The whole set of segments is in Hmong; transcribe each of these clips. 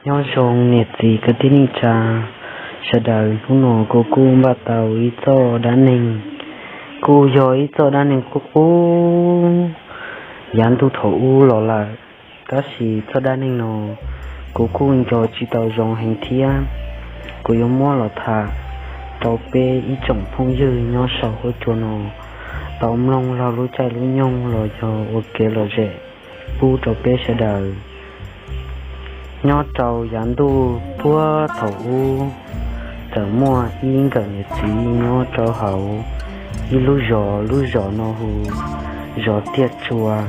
Nyob zoo niam txiv kwv tij neej tsa sawv daws, hnub no kuv kuj npaj tau ib txoj dab neeg, kuj yog ib txoj dab neeg qub qub yav ntuj thaum ub los lawm. Tab sis txoj dab neeg no kuv kuj nco tsis tau zoo heev thiab, kuv yuav muab los tham rau peb ib tsoom phooj ywg nyob saum huab cua no tau mloog laug lub caij lub nyoog los yog ua kev lom zem pub rau peb sawv daws. Nyob rau yav ntuj puag thaum ub, txawm muaj ib nkawm niam txiv nyob rau hauv ib lub zos, lub zos no hu zos Tiaj Tsua.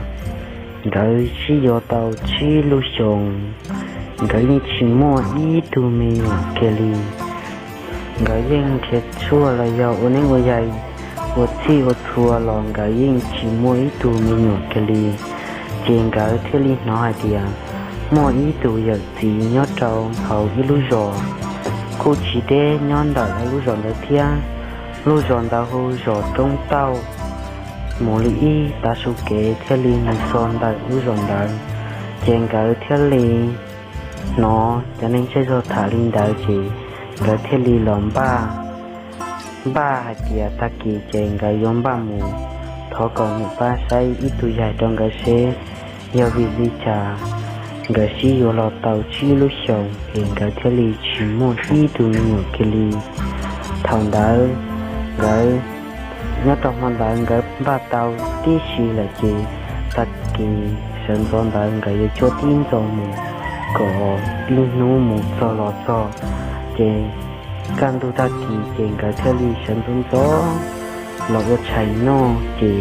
Nkawd sib yuav tau tsib lub xyoos, nkawd yeej tsis muaj ib tug me nyuam kiag li. Nkawd yeej nrhiav tshuaj los yog ua neeb ua yaig, ua txhij ua txhua los nkawd yeej tsis muaj ib tug me nyuam kiag li. Ces nkawd thiaj li hnov hais tias muaj ib tug yawm txiv nyob rau hauv ib lub zos kuj tsis deb nyob ntawm lub zos ntawd thiab. Lub zos ntawd hu zos Roob Tauj. Mus li ib tav su kev thiaj li mus txog ntawm lub zos ntawd. Ces nkawd thiaj li hnov cov neeg zej zog tham li ntawd ces nkawd thiaj li los npaj, npaj hais tias tag kis ces nkawd yuav npaj mus thov kom niam pab saib ib tug yaig rau nkawd seb yog vim li cas nkawd sib yuav los tau tsib lub xyoos es nkawd thiaj li tsis muaj ib tug me nyuam kiag li. Thaum ntawd nkawd, nyob rau hmo ntawd nkawd npaj tau tib si lawm ces tag kis sawv ntxov ntawd nkawd yuav cuab tib ntxov mus kom tib hnub mus txog los txog. Ces kaj ntug tag kis ces nkawd thiaj li sawv ntxov ntxov los ua tshais noj ces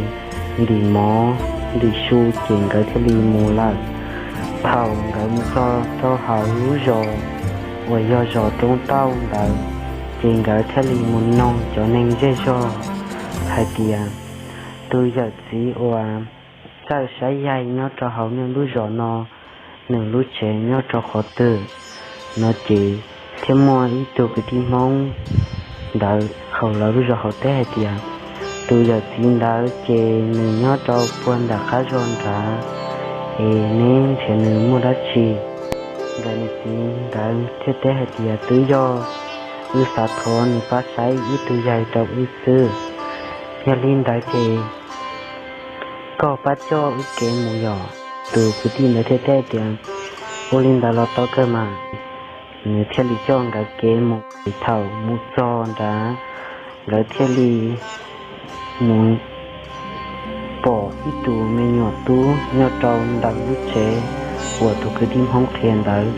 ntim mov ntim su ces nkawd thiaj li mus lawm. Thaum nkawd mus txog rau hauv lub zos uas yog zos Roob Tauj ntawd, ces nkawd thiaj li mus noog cov neeg zej zog hais tias tus yawm txiv uas txawj saib yaig nyob rau hauv nej lub zos no, nws lub tsev nyob rau qhov twg no ces thiaj muaj ib tug kwv tij Hmoob ntawd hauv lawv lub zos hauv teb hais tias tus yawm txiv ntawd ces nws nyob rau puag nram qab zos nrad, es neb nrhiav nws muaj dab tsi? Nkawd niam txiv ntawd thiaj teb hais tias twb yog wb xav thov nws pab saib ib tug yaig rau wb xwb. Yog li ntawd ces koj pab coj wb kev mus yom. Tus kwv tij ntawd thiaj teb tias ua li ntawd los tau kawg mas. Nws thiaj li coj nkawd kev mus. Thaum mus txog nrad, nkawd thiaj li mus pom ib tug me nyuam tub nyob rau ntawm lub tsev uas tus kwv tij Hmoob qhia ntawd.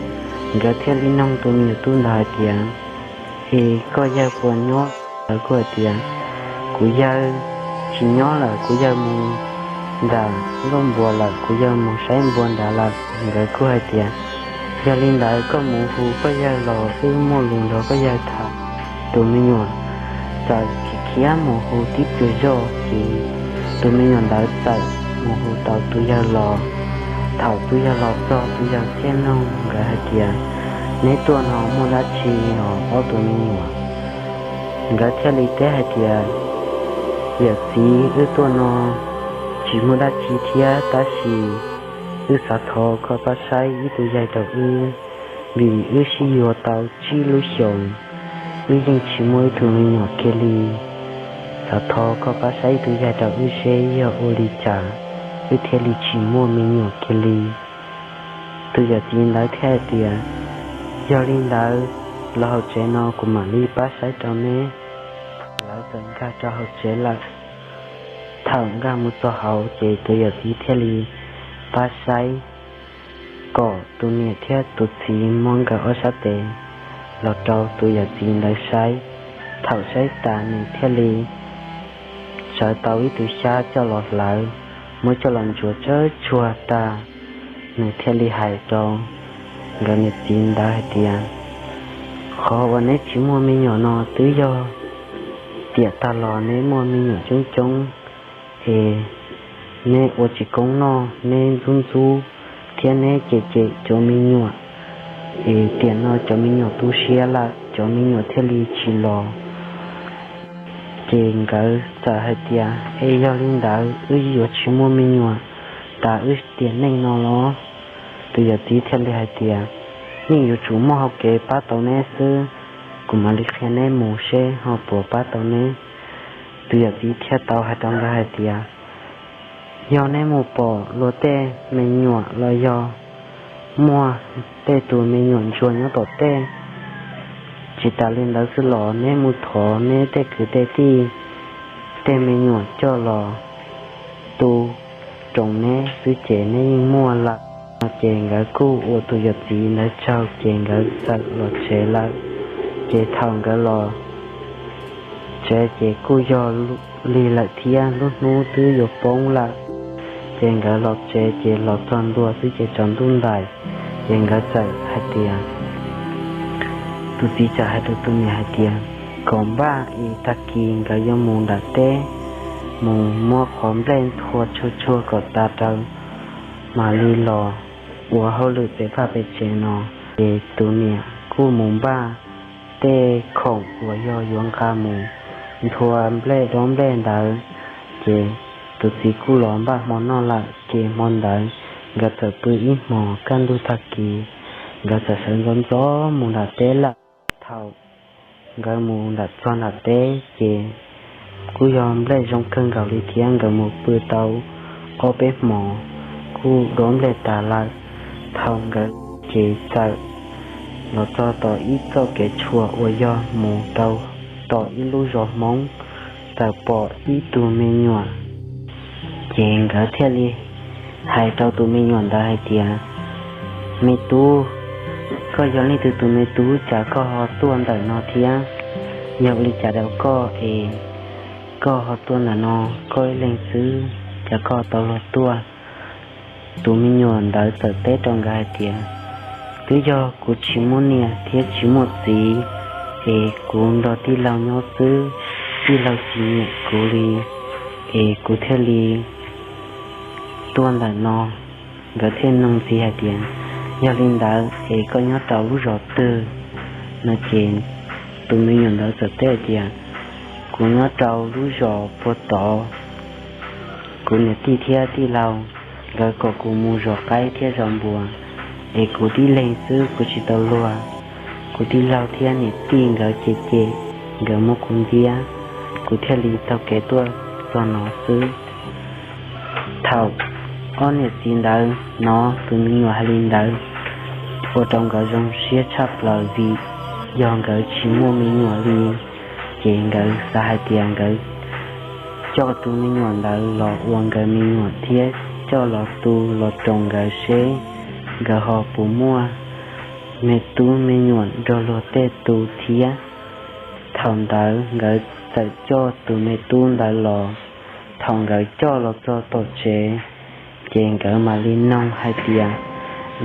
Nkawd thiaj li noog tus me nyuam tub ntawd hais tias es koj yawg puas nyob? Ntawd kuj hais tias kuv yawg tsis nyob lawm, kuv yawg mus nram nkuaj npua lawm, kuv yawg mus saib npua nrad lawm. Nkawd kuj hais tias yog li ntawd koj mus hu koj yawg los wb muaj lus nrog koj yawg tham. Tus me nyuam txawm khiav khiav mus hu tib pliag zoj ces tus me nyuam ntawd txawm mus hu tau tus yawg los. Thaum tus yawg los txog tus yawg thiaj noog nkawd hais tias neb tuaj no muaj dab tsi os ob tug me nyuam? Nkawd thiaj li teb hais tias yawm txiv, wb tuaj no tsis muaj dab tsi thiab tab sis wb xav thov koj pab saib ib tug yaig rau wb, vim wb sib yuav tau tsib lub xyoos, wb yeej tsis muaj ib tug me nyuam kiag li. Xav thov koj pab saib ib tug yaig rau wb seb yog ua li cas wb thiaj li tsis muaj me nyuam kiag li. Tus yawm txiv ntawd thiaj hais tias yog li ntawd los hauv tsev no kuv mam li pab saib rau neb. Lawv txawm nkag rau hauv tsev lawm. Thaum nkag mus txog hauv ces tus yawm txiv thiaj li pab saib kom tus niam thiab tus txiv muab nkawd ob sab tes los rau tus yawm txiv ntawd saib. Thaum saib tas nws thiaj li sawv tau ib tug xyab coj los hlawv, muab coj los ntsuas tsawb tsuag tag, nws thiaj li hais rau nkawd niam txiv ntawd hais tias qhov uas neb tsis muaj me nyuam no twb yog tiam tag los neb muaj me nyuam coob coob es neb ua tsis koob noj, neb ntxub ntxub thiab neb cem cem cov me nyuam, es tiam no cov me nyuam tu siab lawm, cov me nyuam thiaj li tsis los. Ces nkawd txawm hais tias es yog li ntawd wb yuav tsis muaj me nyuam tas wb tiam neej no los? Tus yawm txiv thiaj li hais tias yeej yuav tsum muaj hau kev pab tau neb xwb. Kuv mam li qhia neb mus seb ho puas pab tau neb. Tus yawm txiv thiaj tau hais rau nkawd hais tias, yog neb mus pom luag tej me nyuam los yog muaj tej tus me nyuam ntsuag nyob tom tej, tsis tas li ntawd xwb los neb mus thov neb tej kwv tej tij tej me nyuam coj los tu roos neb xwb ces neb yeej muaj lawm. No ces nkawd kuj ua tus yawm txiv ntawd tsaug ces nkawd txawm los tsev lawm. Ces thaum nkawd los tsev ces kuj yog lig lawm thiab, lub hnub twb yuav poob lawm. Ces nkawd los tsev ces los txog ntua xwb ces tsaus ntuj ntais. Ces nkawd txawm hais tias, tus txiv txawm hais rau tus niam hais tias, kom npaj es tag kis nkawd yuav mus nram teb mus muab qhov nplej nthua tsuag tsuag kom tas raws mam li los ua hauj lwm pem vaj pem tsev no. Ces tus niam kuj mus npaj tej khoom uas yog yuav nqa mus nthua nplej dob nplej ntawd. Ces tus txiv kuj los npaj hmo noj lawm ces hmo ntawd nkawd txawm pw ib hmos. Kaj ntug tag kis nkawd txawm sawv ntxov ntxov mus nram teb lawm. Thaum nkawd mus nram txog nram teb ces kuj yog nplej zoo kawg nkaus li thiab, nkawd mus pw tau ob peb hmos kuj dob nplej tas lawm. Thaum nkawd ces txawm los txog tom ib txoj kev tshuam uas yog mus rau tom ib lub zos Hmoob, txawm pom ib tug me nyuam. Ces nkawd thiaj li hais rau tus me nyuam ntawd hais tias, me tub, koj yog leej twg tus me tub cas koj ho tuaj ntawm no thiab? Yog ua li cas rau koj es koj ho tuaj ntawm no koj ib leeg xwb, cas koj tau luag tuaj? Tus me nyuam ntawd txawm teb rau nkawd hais tias, twb yog kuv tsis muaj niam thiab tsis muaj txiv, es kuv nrog tij laug nyob xwb, tij laug tsis nyiam kuv li, es kuv thiaj li tuaj ntawm no. Nkawd thiaj nug ntxiv hais tias, yog li ntawd es koj nyob rau lub zos twg? No ces tus me nyuam ntawd txawm teb hais tias, kuv nyob rau lub zos puag tod, kuv niam tij thiab tij laug nkawd kom kuv mus zov qaib thiab zov npua, es kuv tib leeg xwb kuv tsis tau luag. Kuv tij laug thiab niam tij nkawd cem cem, nkawd muab kuv ntiab, kuv thiaj li taug kev tuaj txog no xwb. Thaum ob niam txiv ntawd hnov tus me nyuam hais li ntawd, ua rau nkawd zoo siab tshaj plaws vim yog nkawd tsis muaj me nyuam li. Ces nkawd xav hais tias nkawd coj tus me nyuam ntawd los ua nkawd me nyuam thiab coj los tu los roos nkawd seb nkawd ho puas muaj me tub me nyuam nrog luag tej tu thiab. Thaum ntawd nkawd txawm coj tus me tub ntawd los. Thaum nkawd coj los txog tom tsev, ces nkawd mam li noog hais tias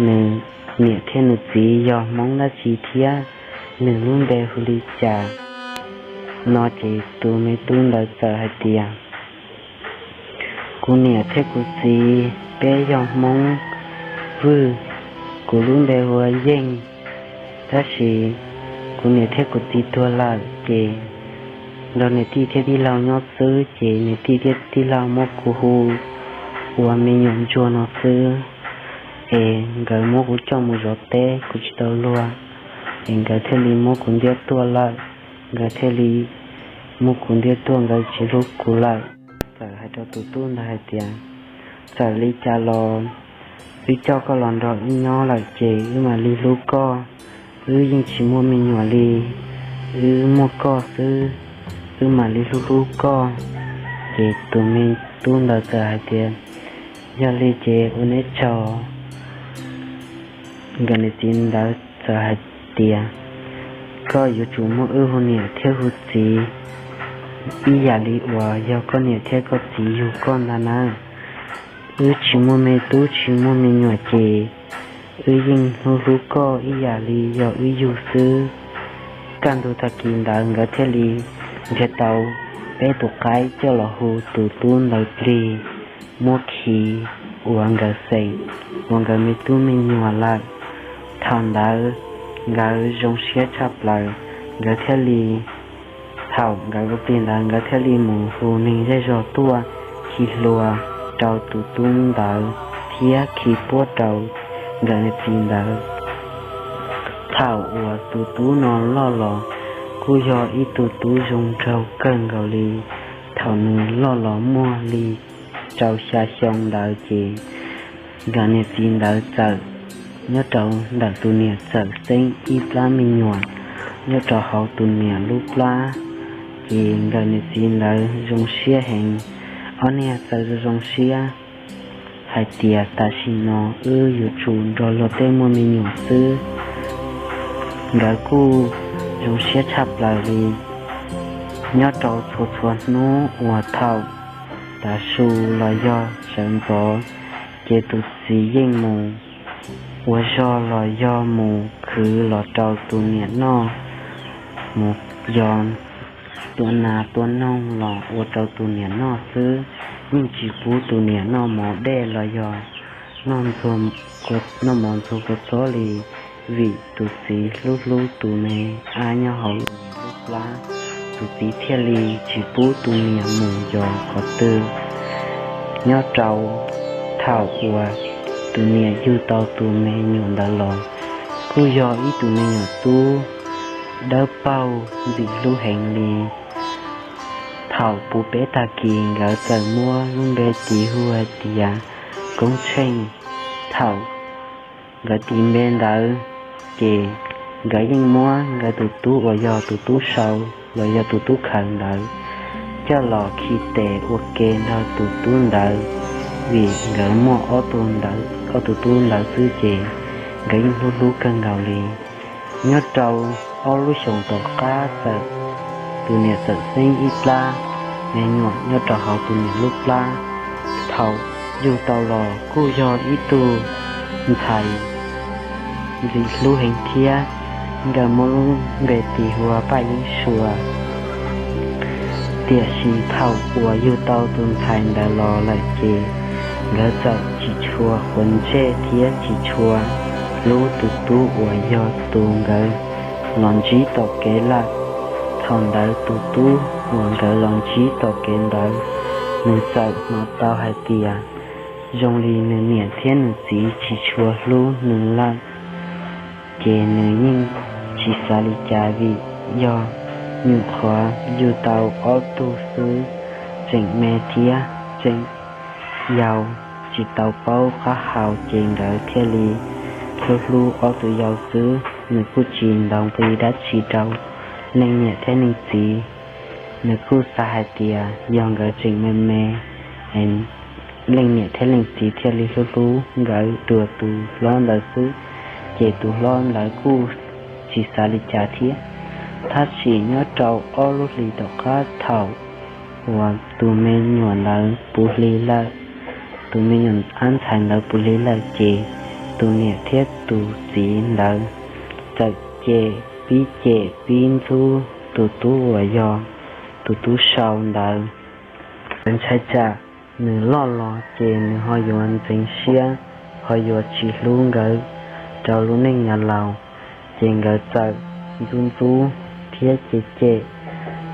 nws niam thiab nws txiv yog Hmoob dab tsi thiab nws lub npe hu li cas. No ces tus me tub ntawd txawm hais tias, kuv niam thiab kuv txiv peb yog Hmoob Vwj, kuv lub npe hu ua Yeej, tab sis kuv niam thiab kuv txiv tuag lawm ces nrog niam tij thiab tij laug nyob xwb ces niam tij thiab tij laug muab kuv hu ua me nyuam ntsuag no xwb. Es nkawd muab kuv coj mus zov teb kuv tsis tau luag, es nkawd thiaj li muab kuv ntiab tuaj lawm. Nkawd thiaj li muab kuv ntiab tuaj, nkawd tsis hlub kuv lawm. Txawm hais rau tus tub ntawd hais tias, txawm li cas los wb coj koj los nrog wb nyob lawm ces wb mam li hlub koj. Wb yeej tsis muaj me nyuam li, wb muaj koj xwb, wb mam li hlub hlub koj. Ces tus me tub ntawd txawm hais tias, yog li ces ua neb tsaug. Nkawd niam txiv ntawd txawm hais tias, koj yuav tsum muab wb hu niam thiab hu txiv ib yam li uas yog koj niam thiab koj txiv yug koj ntag na. Wb tsis muaj me tub tsis muaj me nyuam ces wb yeej hlub hlub koj ib yam li yog wb yug xwb. Kaj ntug tag kis ntawd nkawd thiaj li nrhiav tau peb tus qaib coj los hu tus tub ntawd plig, muab khi ua nkawd xeem, ua nkawd me tub me nyuam lawm. Thaum ntawd nkawd zoo siab tshaj plaws, nkawd thiaj li, thaum nkawd ua plig ntawd nkawd thiaj li mus hu neeg zej zog tuaj khi hlua rau tus tub ntawd thiab khi puab rau nkawd niam txiv ntawd. Thaum uas tus tub no loj los kuj yog ib tug tub zoo nraug kawg nkaus li. Thaum nws loj los muaj li rau xya xyoo ntawd ces nkawm niam txiv ntawd txawm nyob rau ntawm tus niam txawm xeeb ib plab me nyuam nyob rau hauv tus niam lub plab. Ces nkawm niam txiv ntawd zoo siab heev, ob niag txawm zoo zoo siab hais tias tam sim no wb yuav tsum nrog luag tej muaj me nyuam xwb. Nkawd kuj zoo siab tshaj plaws li. Nyob rau txhua txhua hnub uas thaum tav su los yog sawv ntxov, ces tus txiv yeej mus ua zog los yog mus khwv los rau tus niam noj, mus yos tua nas tua noog los ua rau tus niam noj xwb, yeej tsis pub tus niam noj mov dej los yog noj mov ntxuag kua txob li, vim tus txiv hlub hlub tus me ab nyob hauv lub plab, tus txiv thiaj li tsis pub tus niam mus yos qhov twg. Nyob rau thaum uas tus niam yug tau tus me nyuam ntawd los, kuj yog ib tug me nyuam tub dawb paug ntxim hlub heev li. Thaum puv peb tag kis nkawd txawm muab lub npe tis hu hais tias Koob Tsheej. Thaum nkawd tis npe ntawd, ces nkawd yeej muab nkawd tus tub uas yog tus tub sau los yog tus tub khaws ntawd coj los khi tes ua ke nrog tus tub ntawd, vim nkawd muaj ob tug ntawd, ob tug tub ntawd xwb ces nkawd yeej hlub hlub kawg nkaus li. Nyob rau ob lub xyoos tom qab txawm, tus niam txawm xeeb ib plab me nyuam nyob rau hauv tus niam lub plab. Thaum yug tau los kuj yog ib tug ntxhais ntxim hlub heev thiab, nkawd muab lub npe tis hu ua Paj Yeeb Sua. Tiam sis thaum uas yug tau tus ntxhais ntawd los lawm ces nkawd txawm tsis tshua quav ntsej thiab tsis tshua hlub tus tub uas yog tus nkawd los ntsib tom kev lawm. Thaum ntawd tus tub uas nkawd los ntsib tom kev ntawd, nws txawm hnov tau hais tias zoo li nws niam thiab nws txiv tsis tshua hlub nws lawm. Ces nws yeej tsis xav li cas vim yog nyuam qhuav yug tau ob tug xwb, tseem me thiab tseem yau, tsis tau paub qab hau ces nkawd thiaj li hlub hlub ob tug yau xwb. Nws kuj tsis ntaus nqi dab tsi rau leej niam thiab leej txiv. Nws kuj xav hais tias yog nkawd tseem me me, leej niam thiab leej txiv thiaj li hlub hlub nkawd dua tus hlob ntawd xwb, ces tus hlob ntawd kuj tsis xav li cas thiab. Tab sis nyob rau ob lub hlis tom qab thaum uas tus me nyuam ntawd puv hli lawm, tus me nyuam ab ntxhais ntawd puv hli lawm ces tus niam thiab tus txiv ntawd txawm cem, pib cem pib ntxub tus tub uas yog tus tub sau ntawd. Nkawd ntshai tsam nws loj los ces nws ho yuav ntxeev siab, ho yuav tsis hlub nkawd rau lub neej yav laus. Ces nkawd txawm ntxub ntxub thiab cem cem,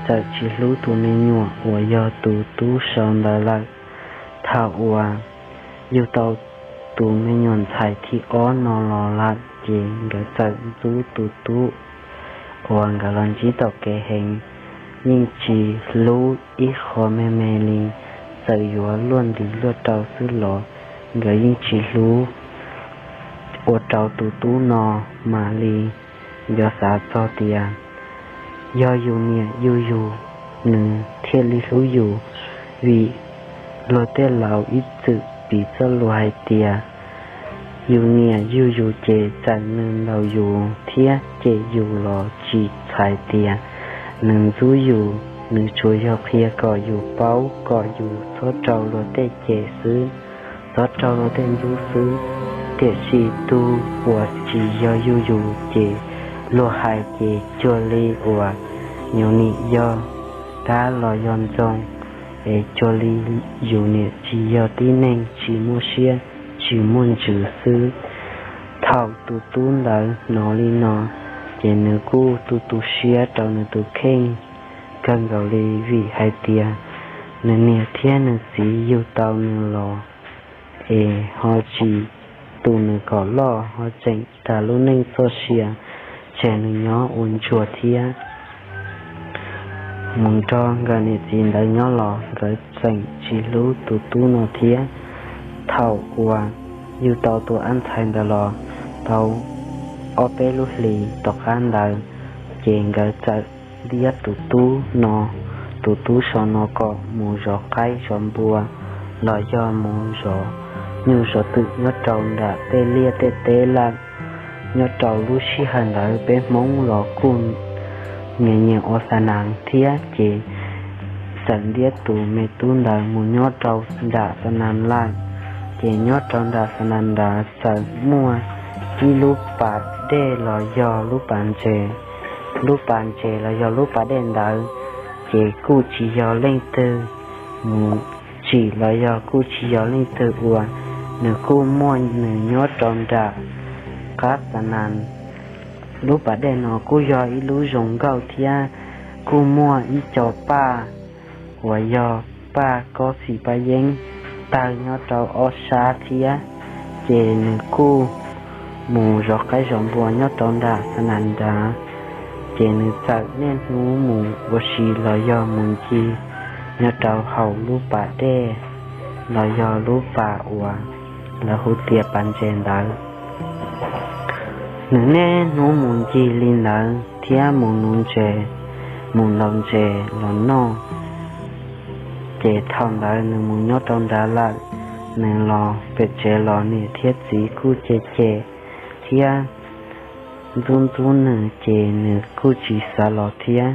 txawm tsis hlub tus me nyuam uas yog tus tub sau ntawd lawm. Thaum uas yug tau tus me nyuam ntxhais thib ob no los lawm ces nkawd txawm ntxub tus tub uas nkawd los ntsib tom kev heev, yeej tsis hlub ib qho me me li, txawm yuav luaj ntiv luaj rau xwb los nkawd yeej tsis hlub. Ua rau tus tub no mam li yuav xav txog tias yog yus niam yug yus, nws thiaj li hlub yus, vim luag tej laus ib txwm piv txoj lus hais tias yus niam yug yus ces txawm nws ntaus yus thiab cem yus los tsis txhais tias nws ntxub yus, nws tsuas yog qhia kom yus paub kom yus txhob raug luag tej cem xwb, txhob raug luag tej ntxub xwb. Tiam sis tus uas tsis yog yug yus ces luag hais ces cuag li uas yus niam yog dab los yog ntxoog, es cuag li yus niam tsis yog tib neeg tsis muaj siab tsis muaj ntsws xwb. Thaum tus tub ntawd hnov li no, ces nws kuj tu tu siab rau nws tus kheej kawg nkaus li, vim hais tias nws niam thiab nws txiv yug tau nws los es ho tsis tu nws kom loj, ho tseem tas lub neej txoj sia tseg nws nyob ua ntsuag thiab. Mus nrog nkawd niam txiv ntawd nyob los nkawd tseem tsis hlub tus tub no thiab. Thaum uas yug tau tus ab ntxhais ntawd los tau ob peb lub hlis tom qab ntawd, ces nkawd txawm ntiab tus tub no, tus tub so no kom mus zov qaib zov npua los yog mus zov nyuj zov twm nyob rau nram tej liaj tej teb lawm. Nyob rau lub sij hawm ntawd peb Hmoob los kuj nyias nyias ua xa nas thiab, ces txawm ntiab tus me tub ntawd mus nyob rau nram xa nas lawm. Ces nyob rau nram xa nas ntawd txawm muaj ib lub pas dej los yog lub pas ntses. Lub pas ntses los yog lub pas dej ntawd ces kuj tsis yog leej twg mus tsim los yog kuj tsis yog leej twg ua, nws kuj muaj nws nyob rau nram qab xa nas. Lub pas dej no kuj yog ib lub zoo nkauj thiab kuj muaj ib co paj uas yog paj kob xim paj yeeb tawg nyob rau ob sab thiab. Ces nws kuj mus zov qaib zov npua nyob rau nram xa nas nrad. Ces nws txawm niaj hnub mus ua si los yog mus ncig nyob rau hauv lub pas dej los yog lub pas uas lawv hu tias pas ntses ntawd. Nws niaj hnub mus ncig li ntawd thiab mus nuv ntses, mus ntaus ntses los noj. Ces thaum ntawd nws mus nyob rau nrad lawm, nws los pem tsev los niam thiab txiv kuj cem cem thiab ntxub ntxub nws, ces nws kuj tsis xav los thiab,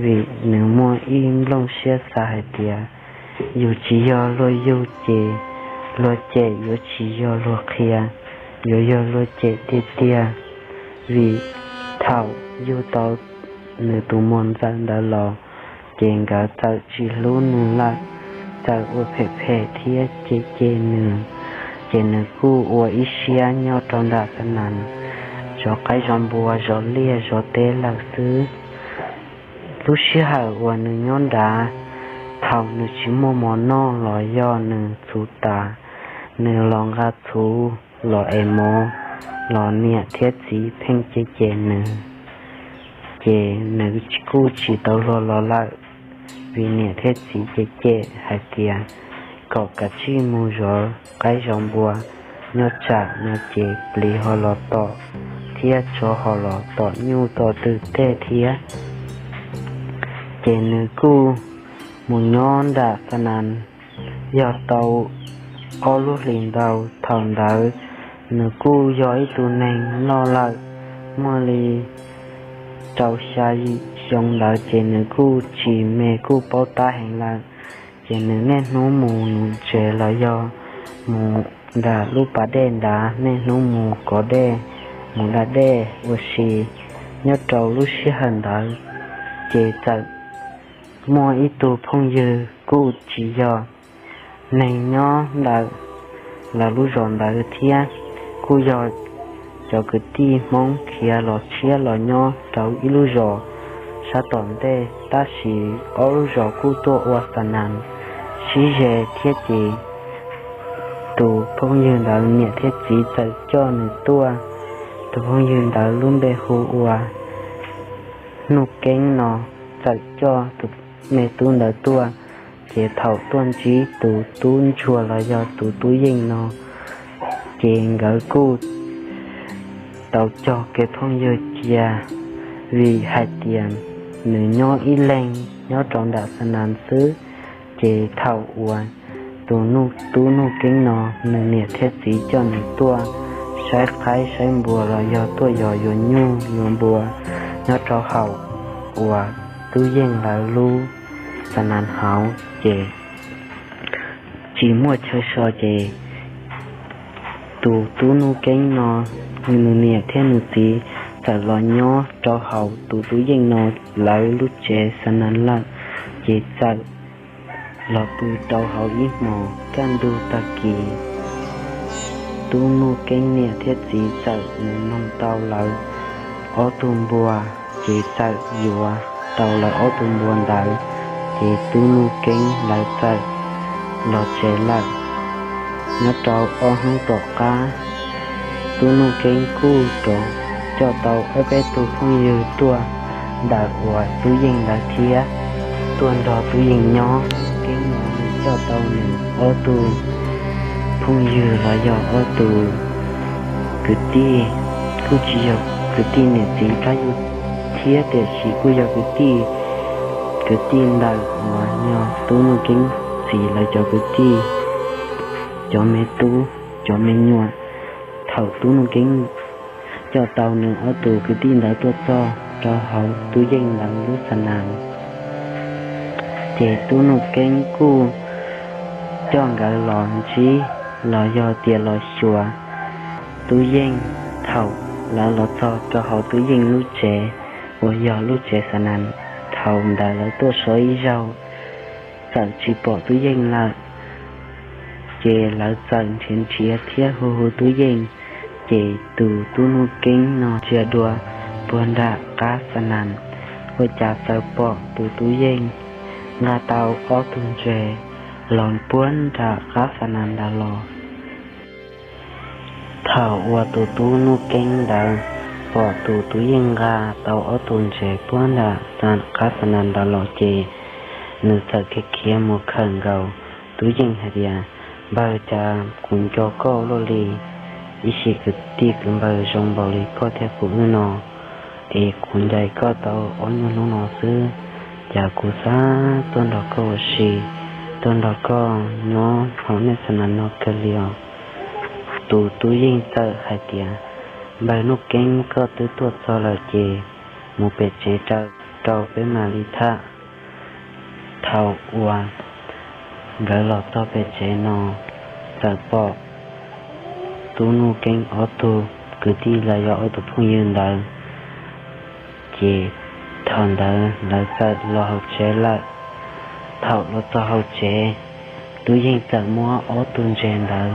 vim nws muaj ib nplooj siab xav hais tias yus tsis yog luag yug ces luag cem yuav tsis yog luag qhia, yuav yog luag cem tiag tiag. Vim thaum yug tau nws tus muam ntxawm ntawd los, ces nkawd txawm tsis hlub nws lawm, txawm ua phem phem thiab cem cem nws. Ces nws kuj ua ib siab nyob rau nram xa nas, zov qaib zov npua zov liaj zov teb lawm xwb. Lub sij hawm uas nws nyob nrad, thaum nws tsis muaj mov noj los yog nws txhuv tas, nws los nqa txhuv los es mov, los niam thiab txiv pheej cem cem nws. Ces nws kuj tsis tau luag los lawm, vim niam thiab txiv cem cem hais tias kom kav tsij mus zov qaib zov npua nyob tsam no ces plis ho los tom thiab tsov ho los tom nyuj tom twm tej thiab. Ces nws kuj mus nyob nram xa nas yog tau ob lub hlis ntau. Thaum ntawd nws kuj yog ib tug neeg loj lawm, muaj li rau xya yim xyoo ntawd, ces nws kuj tsis me kuj paub tab heev lawm. Ces nws niaj hnub mus nuv ntses los yog mus nram lub pas dej nrad, niaj hnub mus kov dej, mus da dej ua si. Nyob rau lub sij hawm ntawd, ces txawm muaj ib tug phooj ywg kuj tsis yog neeg nyob ntawm lawv lub zos ntawd thiab, kuj yog cov kwv tij Hmoob khiav los tshiab los nyob rau ib lub zos sab tom ntej, tab sis ob lub zos kuj tuaj ua xa nas sib ze thiab. Ces tus phooj ywg ntawd niam thiab txiv txawm coj nws tuaj. Tus phooj ywg ntawd lub npe hu ua Nuj Keeb no, txawm coj tus me tub ntawd tuaj. Ces thaum tuaj ntsib tus tub ntsuag los yog tus tub yeej no, ces nkawd kuj tau cog kev phooj ywg cia, vim hais tias nws nyob ib leeg nyob rau nram xa nas xwb. Ces thaum uas tus tub Nuj Keeb no, nws niam thiab txiv coj nws tuaj saib qaib saib npua los yog tuaj yos yuav nyuj yuav npua nyob rau hauv uas tub yeej lawv lub xa nas hauv, ces tsis muaj chaw so ces tus tub Nuj Keeb no, nws niam thiab nws txiv txawm los nyob rau hauv tus tub yeej no lawv lub tsev xa nas lawm. Ces txawm los pw rau hauv ib hmos kaj ntug tag kis, tub Nuj Keeb niam thiab txiv txawm mus noog tau lawv ob tug npua, ces txawm yuav tau lawv ob tug npua ntawd. Ces tub Nuj Keeb lawv txawm los tsev lawm. Nyob rau ob hnub tom qab, tub Nuj Keeb kuj rov coj tau ob peb tug phooj ywg tuaj ntawm uas Tub Yeej ntawd thiab, tuaj nrog Tub Yeej nyob. Keeb no nws coj tau nws ob tug phooj ywg los yog ob tug kwv tij, kuj tsis yog kwv tij niam txiv qab yug thiab, tiam sis kuj yog kwv tij, kwv tij ntawm uas yog Tub Nuj Keeb txiv lawv cov kwv tij, cov me tub, cov me nyuam. Thaum Tub Nuj Keeb coj tau nws ob tug kwv tij ntawd tuaj txog rau hauv Tub Yeej ntawd lub xa nas, ces Tub Nuj Keeb kuj coj nkawd los ntsib los yog tias los xyuas Tub Yeej. Thaum lawv los txog rau hauv Tub Yeej lub tsev uas yog lub tsev xa nas, thaum ntawd lawv tuaj so ib zaug txawm tsis pom Tub Yeej lawm, ces lawv txawm nrhiav nrhiav thiab hu hu Tub Yeej. Ces tus Tub Nuj Keeb no ntsia dua puag nram qab xa nas, ua cas txawm pom tus Tub Yeej nqa tau ob tug ntses los puag nram qab xa nas ntawd los. Thaum uas tus Tub Nuj Keeb ntawd pom tus Tub Yeej nqa tau ob tug ntses puag nram qab xa nas ntawd los ces nws txawm khiav khiav mus khawm nkaus Tub Yeej hais tias, Npawg, cas kuv nco koj luaj li, ib sim kwv tij kwv npawg zoo npaum li koj thiab kuv wb no, es kuv ncaim koj tau ob nyuag hnub no xwb, cas kuv xav tuaj nrog koj ua si, tuaj nrog koj nyob hauv nej xa nas no kawg li os. Tus Tub Yeej txawm hais tias, Npawg Nuj Keeb, koj twb tuaj txog lawm ces mus pem tsev raws rau peb mam li tham. Thaum uas nkawd los txog pem tsev no, txawm pom Tub Nuj Keeb ob tug kwv tij los yog ob tug phooj ywg ntawd, ces thaum ntawd lawv txawm los hauv tsev lawm. Thaum los txog hauv tsev, Tub Yeej txawm muab ob tug ntses ntawd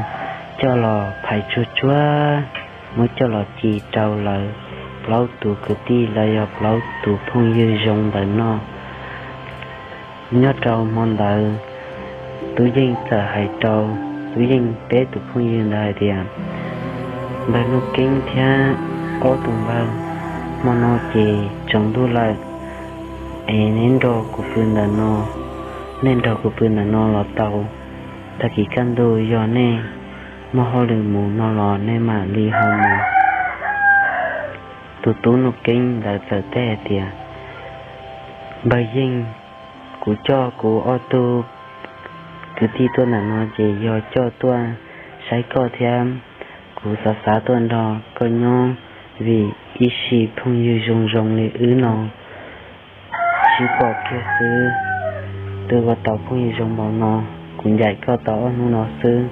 coj los phais tsuag tsuag, muab coj los ci rau lawv plaub tus kwv tij los yog plaub tus phooj ywg zoo ntawm no. Nyob rau hmo ntawd, Tub Yeej txawm hais rau Tub Yeej peb tus phooj ywg ntawd hais tias, Npawg Nuj Keeb thiab ob tug npawg, hmo no ces tsaus ntuj lawm, es neb nrog kuv pw ntawm no, nej nrog kuv pw ntawm no los tau. Tag kis kaj ntug yog nej muaj hauj lwm mus no los nej mam li ho mus. Tus Tub Nuj Keeb ntawd txawm teb hais tias, Npawg Yeej, kuv coj kuv ob tug kwv tij tuaj ntawm no ces yog coj tuaj saib koj thiab. Kuv xav xav tuaj nrog koj nyob vim ib sim phooj ywg zoo zoo li wb no sib pom kiag xwb, twb ua tau phooj ywg zoo npaum no. Kuv ncaim koj tau ob hnub no xwb,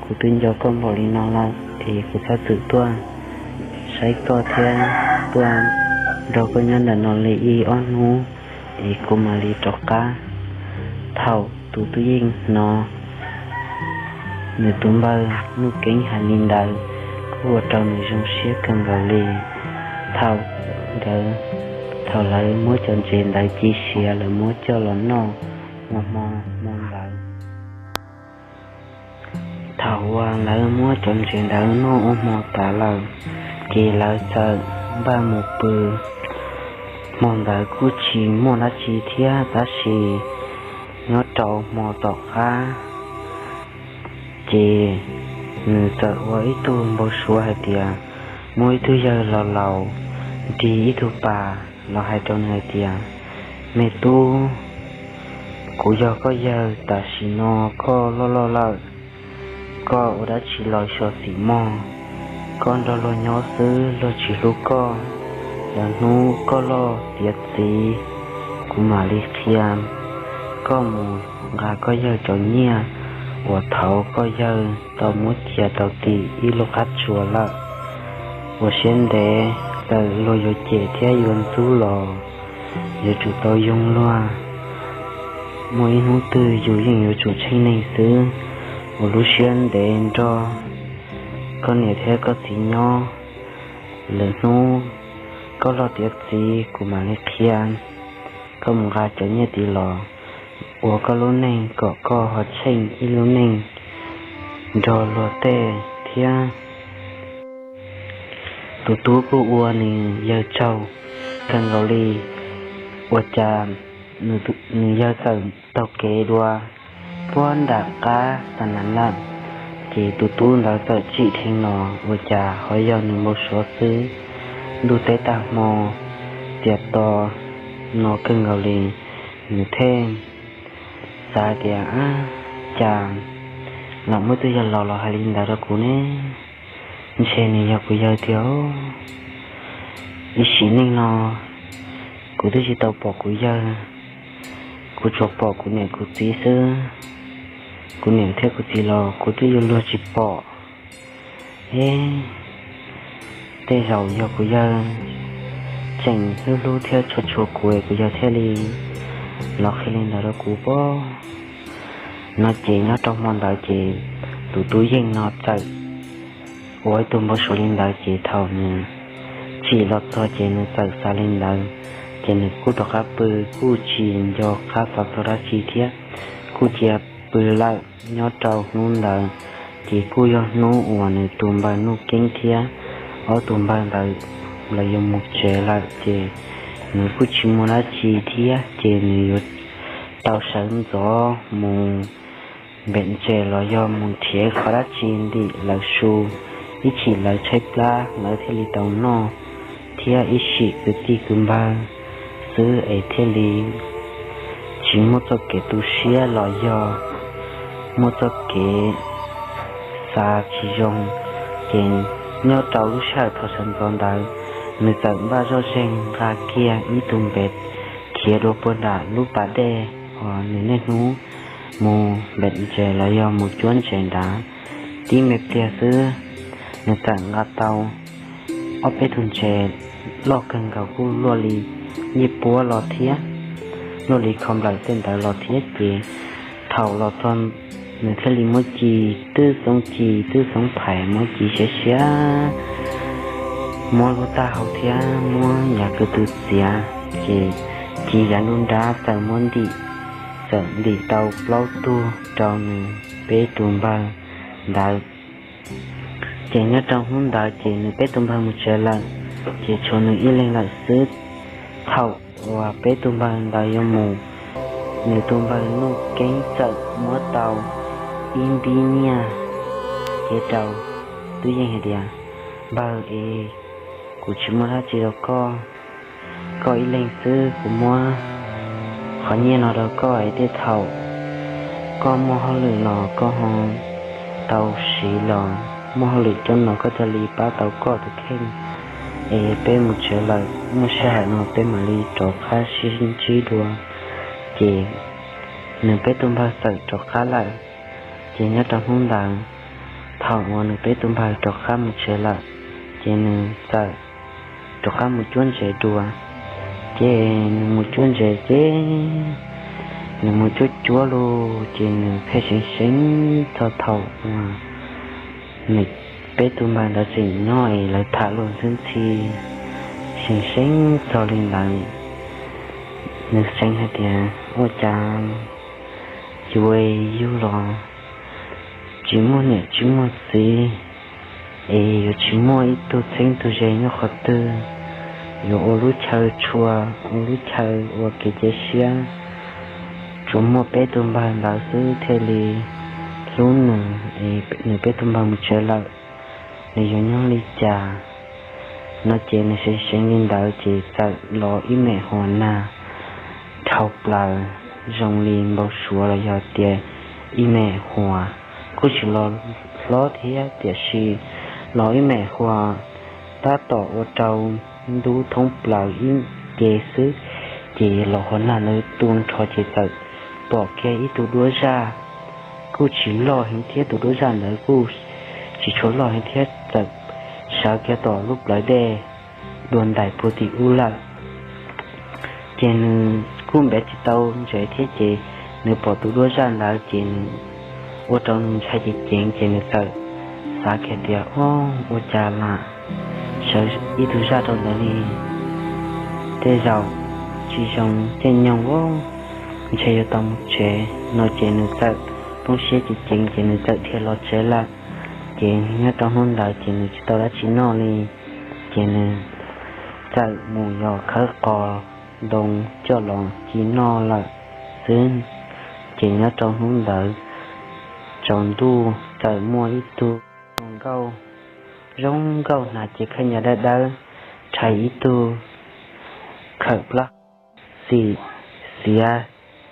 kuv twb nco koj npaum li no lawm es kuv txhob txwm tuaj saib koj thiab, tuaj nrog koj nyob ntawm no li ib ob hnub es kuv mam li rov qab. Thaum tus Tub Yeej hnov nws tus npawg Nuj Keeb hais li ntawd, kuj ua rau nws zoo siab kawg nkaus li. Thaum nkawd, thaum lawv muab cov ntses ntawd ci siav lawv muab coj los noj ua hmo hmo ntawd, thaum uas lawv muab cov ntses ntawd noj ua hmo tas lawm, ces lawv txawm npaj mus pw. Hmo ntawd kuj tsis muaj dab tsi thiab, tab sis nyob rau hmo tom qab, ces nws txawm ua ib tug npau suav hais tias muaj ib tug yawg laus laus nrig ib tug pas los hais rau nws hais tias, Me tub, kuv yog koj yawg, tam sim no koj loj loj lawm, koj ua dab tsi los xyov xim mog. Koj nrog luag nyob xwb luag tsis hlub koj, lwm hnub koj loj tiav txiv kuv mam li qhia. Koj mus nqa koj yawg cov nyiaj uas thaud koj yawg tau muab cia rau tim ib lub qab tsuas lawm. Ua siab ntev, txawm luag yuav cem thiab yuav ntxub los yuav tsum tau yoog luag. Muaj ib hnub twg yus yeej yuav tsum tsheej neeg xwb. Ua lub siab ntev nrog koj niam thiab koj txiv nyob, lwm hnub koj loj tiav txiv kuv mam li qhia. Koj mus nqa cov nyiaj tid los ua koj lub neej kom koj ho tsheej ib lub neej nrog luag tej thiab. Tus tub kuj ua nws yawg tsaug kawg nkaus li, ua cas nws yawg txawm taug kev dua puag nram qab xa nas lawm. Ces tus tub ntawd txawm tsim dheev los ua cas ho yog nws npau suav xwb. Ntuj teb tag hmo txias to no kawg nkaus li, nws thiaj xav tias, Ab, cas lam muaj ib tug yawg laus los hais li ntawd rau kuv ne? Ntshe nws yog kuv yawg tiag. Ib sim neej no kuv twb tsis tau pom kuv yawg, kuv tsuas pom kuv niam kuv txiv xwb. Kuv niam thiab kuv txiv los kuv twb yuav luag tsis pom. Eb, tej zaum yog kuv yawg tseem hlub hlub thiab tshua tshua kuv, kuv yawg thiaj li los qhia li ntawd rau kuv pob. No ces nyob rau hmo ntawd ces tus tub yeej no txawm ua ib tug npau suav li ntawd ces thaum nws tsim los txog ces nws txawm xav li ntawd, ces nws kuj rov qab pw, kuj tsis nco qab xav txog dab tsi thiab, kuj cia pw lawm. Nyob rau hnub ntawd ces kuj yog hnub uas nws tus npawg Nuj Keeb thiab ob tug npawg ntawd lawv yuav mus tsev lawm, ces nws kuj tsis muaj dab tsi thiab, ces nws yuav tau sawv ntxov mus npem ntses los yog mus nrhiav qhov dab tsi ntim lawv su, ib chim lawv tshaib plab lawv thiaj li tau noj, thiab ib sim kwv tij kwv npawg xwb es thiaj li tsis muaj txoj kev tu siab los yog muaj txoj kev xav tsis zoo. Ces nyob rau lub sij hawm thaum sawv ntxov ntawd, nws txawm npaj zoj zeeg nqa kiag ib tug npe khiav dua puag nram lub pas dej uas nws niaj hnub mus npem ntses los yog mus cuab ntses nrad. Tib me pliag xwb, nws txawm nqa tau ob peb tug ntses loj kawg nkaus kuj luaj li ncej puab los thiab, luaj li kho nplawm tej ntawd los thiab. Ces thaum los txog nws thiaj li muab ci twb xoob ci twb xoob phais, muab ci siab siab, muab lub taub hau thiab muab yav kwv tw txiav, ces ci yav nruab nrab txawm muab ntim, txawm ntim tau plaub tug rau nws peb tus npawg ntawd. Ces nyob rau hnub ntawd ces nws peb tus npawg mus tsev lawm, ces tshuav nws ib leeg lawm xwb. Thaum uas peb tus npawg ntawd yuav mus, nws tus npawg Nuj Keeb txawm muab tau ib npib nyiaj cev rau Tub Yeej hais tias, Npawg es, kuv tsis muaj dab tsi rau koj, koj ib leeg xwb, kuv muab qhov nyiaj no rau koj es tej thaum koj muaj hauj lwm los koj ho tau siv los muaj hauj lwm coob no koj thiaj li pab tau koj tus kheej. Es peb mus tsev lawm, muaj sij hawm no peb mam li rov qab sib ntsib dua. Ces nws peb tus npawg txawm rov qab lawm. Ces nyob rau hnub ntawd, thaum uas nws peb tus npawg rov qab mus tsev lawm, ces nws txawm rov qab mus cuab ntses dua. Ces nws mus cuab ntses ces nws mus cuab cuab lauj, ces nws pheej seev seev txog thaum uas nws peb tus npawg ntawd tseem nyob es lawv tham luag ntxhi ntxhi, seev seev txog li ntawd. Nws seev hais tias, Ua cas yuav yug los tsis muaj niam tsis muaj txiv, es yuav tsis muaj ib tug txheeb tug ze nyob qhov twg, yuav ua lub chaw tshua, ua lub chaw ua kev cia siab, tsuas muaj peb tus npawg ntawd xwb thiaj li hlub nws, es nws peb tus npawg mus tsev lawm, nws yuav nyob li cas? No ces nws seev seev li ntawd ces txawm los ib me hua nag dhau plaws zoo li npau suav los yog tias ib me hua, kuj tsis los hlob thiab tiam sis los ib me hua tab tom ua rau ntub thoob plaws ib ce xwb. Ces los hua nag ntawd tu nrho ces txawm pom kiag ib tug duab zaj, kuj tsis loj heev thiab, tus duab zaj ntawd kuj tsis tshua loj heev thiab, txawm sawv kiag tom lub plawv dej dua ntais puag tim ub lawm. Ces nws kuj npev tsis tau ntsev thiab ces nws pom tus duab zaj ntawd ces nws ua rau nws ntshai ceev ceev ces nws txawm xav kiag tias, Ob, ua cas lam sawv ib tug zaj rau ntawd li? Tej zaum tsis zoo caij nyoog, ntshe yuav tau mus tsev. No ces nws txawm poob siab ceev ceev ces nws txawm dhia los tsev lawm. Ces nyob rau hnub ntawd ces nws tsis tau dab tsi noj li. Ces nws txawm mus yos khawb qos ntoo coj los ci noj lawm xwb. Ces nyob rau hnub ntawd tsaus ntuj txawm muaj ib tug zoo nkauj, zoo nkauj hnav cev khaub ncaws dawb dawb, rhais ib tug khawm plaub xim xiav,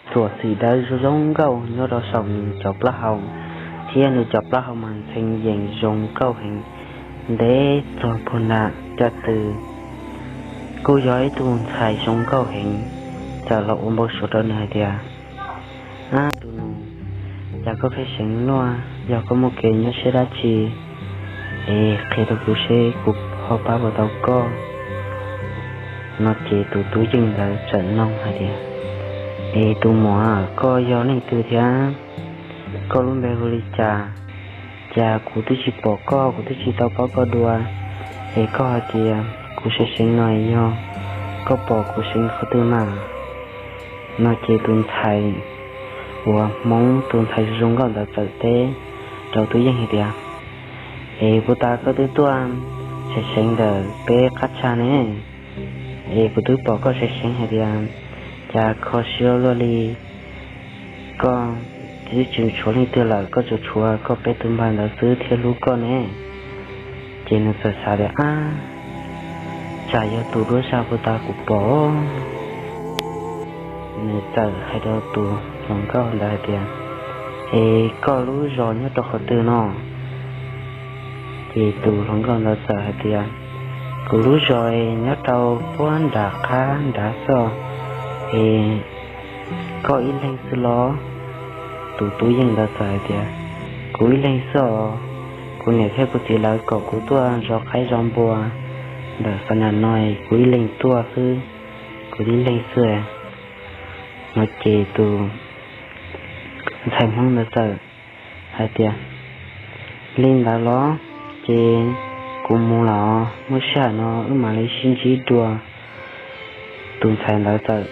txuas xim dawb zoo nkauj nyob rau saum nws cov plaub hau, thiab nws cov plaub hau mas ntxhee yees zoo nkauj heev, ntev txog puag nram caj tw. Kuj yog ib tug ntxhais zoo nkauj heev, txawm los ua npau suav rau nws hais tias, Ab tus nus, cas koj pheej seev luaj, yog koj muaj kev nyuaj siab dab tsi es qhia rau kuv seb kuv ho pab puas tau koj. No ces tus tub yeej ntawd txawm nug hais tias, Es tus muam, koj yog leej twg thiab? Koj lub npe hu li cas? Cas kuv twb tsis pom koj, kuv twb tsis tau paub koj dua, es koj hais tias kuv seev seev no, yog koj pom kuv seev qhov twg mas? No ces tus ntxhais uas Hmoob, tus ntxhais zoo nkauj ntawd txawm teb rau tub yeej hais tias, Es puag ta koj twb tuaj seev seev ntawm peb qab tshaj ne, es kuv twb pom koj seev seev hais tias, cas kho siab luaj li, koj twb tsis tshuav leej twg lawm, koj tsuas tshuav koj peb tus npawg ntawd xwb thiaj hlub koj ne. Ces nws txawm xav tias, Ab, tsam yog tus duab zaj puag ta kuv pom. Nws txawm hais rau tus hluas nkauj ntawd hais tias, Es koj lub zos nyob rau qhov twg no? Ces tus hluas nkauj ntawd txawm hais tias, Kuv lub zos es nyob rau puag nram qab nrad xwb, es koj ib leeg xwb los? Tus tub yeej ntawd txawm hais tias, Kuv ib leeg xwb os, kuv niam thiab kuv txiv lawv kom kuv tuaj zov qaib zov npua ntawm xa nas no, kuv ib leeg tuaj xwb, kuv ib leeg xwb. No ces tus ntxhais Hmoob ntawd txawm hais tias, Li ntawd los ces kuv mus lawm, muaj sij hawm no wb mam li sib ntsib dua. Tus ntxhais ntawd txawm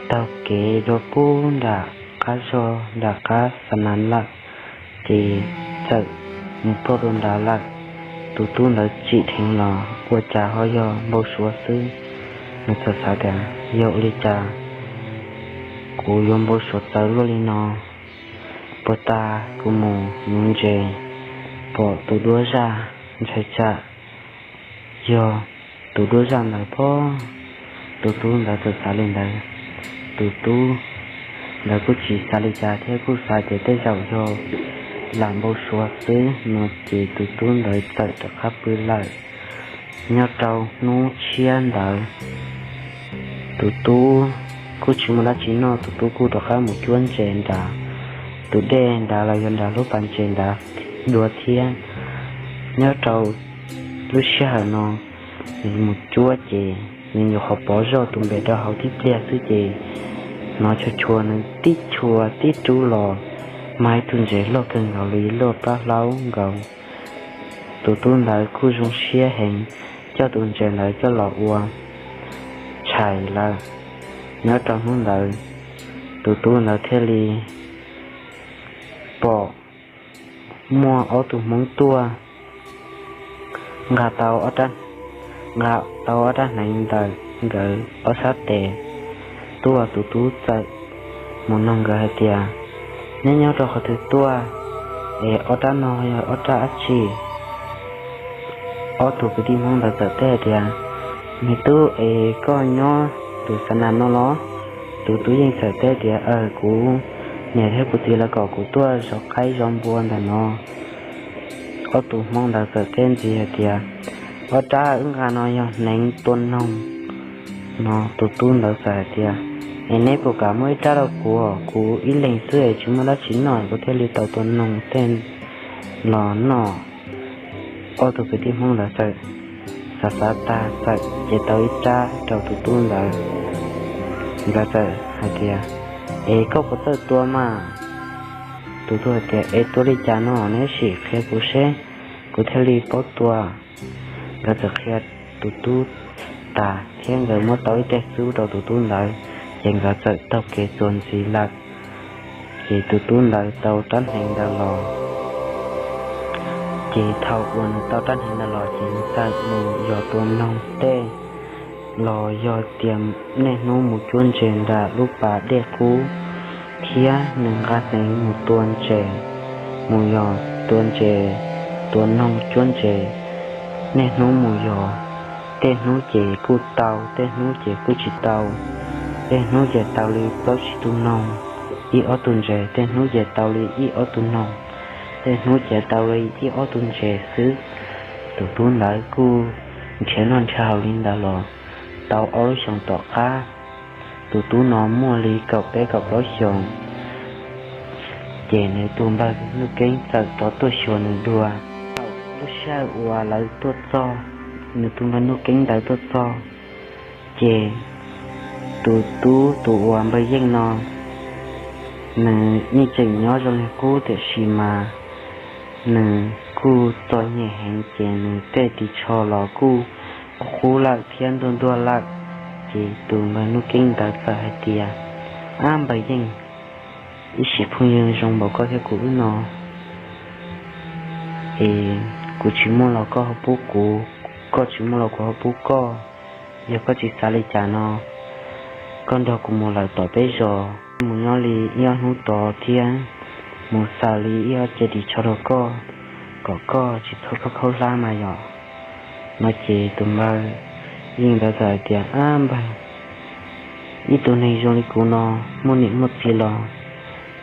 taug kev dua puag nram qab zog nram qab xa nas lawm, ces txawm mus ploj dua nrad lawm. Tus tub ntawd tsim dheev los ua cas ho yog npau suav xwb. Nws txawm xav tias, Yog ua li cas kuv yuav npau suav txawv luaj li no? Puag ta kuv mus nuv ntses pom tus duab zaj, ntshai tsam yog tus duab zaj ntawd pob. Tus tub ntawd txawm xav li ntawd. Tus tub ntawd kuj tsis xav li cas thiab, kuj xav tias tej zaum yog lam npau suav xwb no, ces tus tub ntawd txawm rov qab pw lawm. Nyob rau hnub tshiab ntawd, tus tub kuj tsis muaj dab tsi noj, tus tub kuj rov qab mus cuab ntses nram tus dej nrad los yog nram lub pas ntses nrad dua thiab. Nyob rau lub sij hawm no nws mus cuab ces nws nyuam qhuav pov zoj tus npem rau hauv tib pliag xwb ces hnov chua chua, nws tib chua tib rub los mas ib tug ntses loj kawg nkaus li, loj pab hlaub nkaus. Tus tub ntawd kuj zoo siab heev, coj tus ntses ntawd coj los ua tshais lawm. Nyob rau hnub ntawd, tus tub ntawd thiaj li pom muaj ob tug Hmoob tuaj nqa tau, nqa tau ob rab hneev ntawm nkawd ob sab tes tuaj. Tus tub txawm mus nug nkawd hais tias, Neb nyob rau qhov twg tuaj, es ob rab no yog ob rab dab tsi? Ob tug kwv tij Hmoob ntawd txawm teb hais tias, Me tub, es koj nyob tus xa nas no los? Tus tub yeej txawm teb tias, Aws, kuv niam thiab kuv txiv lawv kom kuv tuaj zov qaib zov npua ntawm no. Ob tug Hmoob ntawd txawm teb ntxiv hais tias, Ob rab wb nqa no yog hneev tua noog. No tus tub ntawd txawm hais tias, Es neb puas kam muab ib rab rau kuv? Kuv ib leeg xwb es tsis muaj dab tsi noj, kuv thiaj li tau tua noog tej los noj. Ob tug kwv tij Hmoob ntawd txawm xav xav tag txawm ces tau ib rab rau tus tub ntawd. Nkawd txawm hais tias, Es koj puas txawj tua mas? Tus tub hais tias, Es tua li cas no neb sim qhia kuv seb, kuv thiaj li paub tua. Nkawd txawm qhia tus tub tas thiab nkawd muab tau ib teg xub rau tus tub ntawd, ces nkawd txawm taug kev txuas ntxiv lawm. Ces tus tub ntawd tau rab hneev ntawd los Ces thaum uas nws tau rab hneev ntawd los ces nws txawm mus yos tua noog tej, los yog tias niaj hnub mus cuab ntses nram lub pas dej qub, thiab nws nqa hneev mus tua ntses, mus yos tua ntses, tua noog cuab ntses, niaj hnub mus yos. Tej hnub ces kuj tau, tej hnub ces kuj tsis tau. Tej hnub ces tau li plaub tsib tug noog, ib ob tug ntses, tej hnub ces tau li ib ob tug noog, tej hnub ces tau li ib ob tug ntses xwb. Tus tub ntawd kuj nrhiav noj nrhiav haus li ntawd los tau ob lub xyoos tom qab. Tus tub no muaj li kaum peb kaum plaub xyoos, ces nws tus npawg Nuj Keeb txawm rov tuaj xyuas nws dua. Thaum lub sij hawm uas lawv tuaj txog, nws tus npawg Nuj Keeb ntawd tuaj txog, ces tus tub tus uas npawg Yeej no, nws yeej tseem nyob zoo li qub tiam sis mas nws kuj txom nyem heev ces nws tej ris tsho los kuj qub lawm thiab ntuag ntuag lawm. Ces tus npawg Nuj Keeb ntawd txawm hais tias, Ab npawg Yeej, ib sim phooj ywg zoo npaum koj thiab kuv wb no, es kuv tsis muaj los koj ho pub kuv, koj tsis muaj los kuv ho pub koj. Yog koj tsis xav li cas no, koj nrog kuv mus lawm tom peb zos, mus nyob li ib ob hnub tod thiab mus xaws li ib ob ce ris tsho rau koj, kom koj tsis txhob khaub khaub hlab mas yom. No ces tus npawg Yeej ntawd txawm hais tias, Ab npawg, ib tug neeg zoo li kuv no, muaj niam muaj txiv los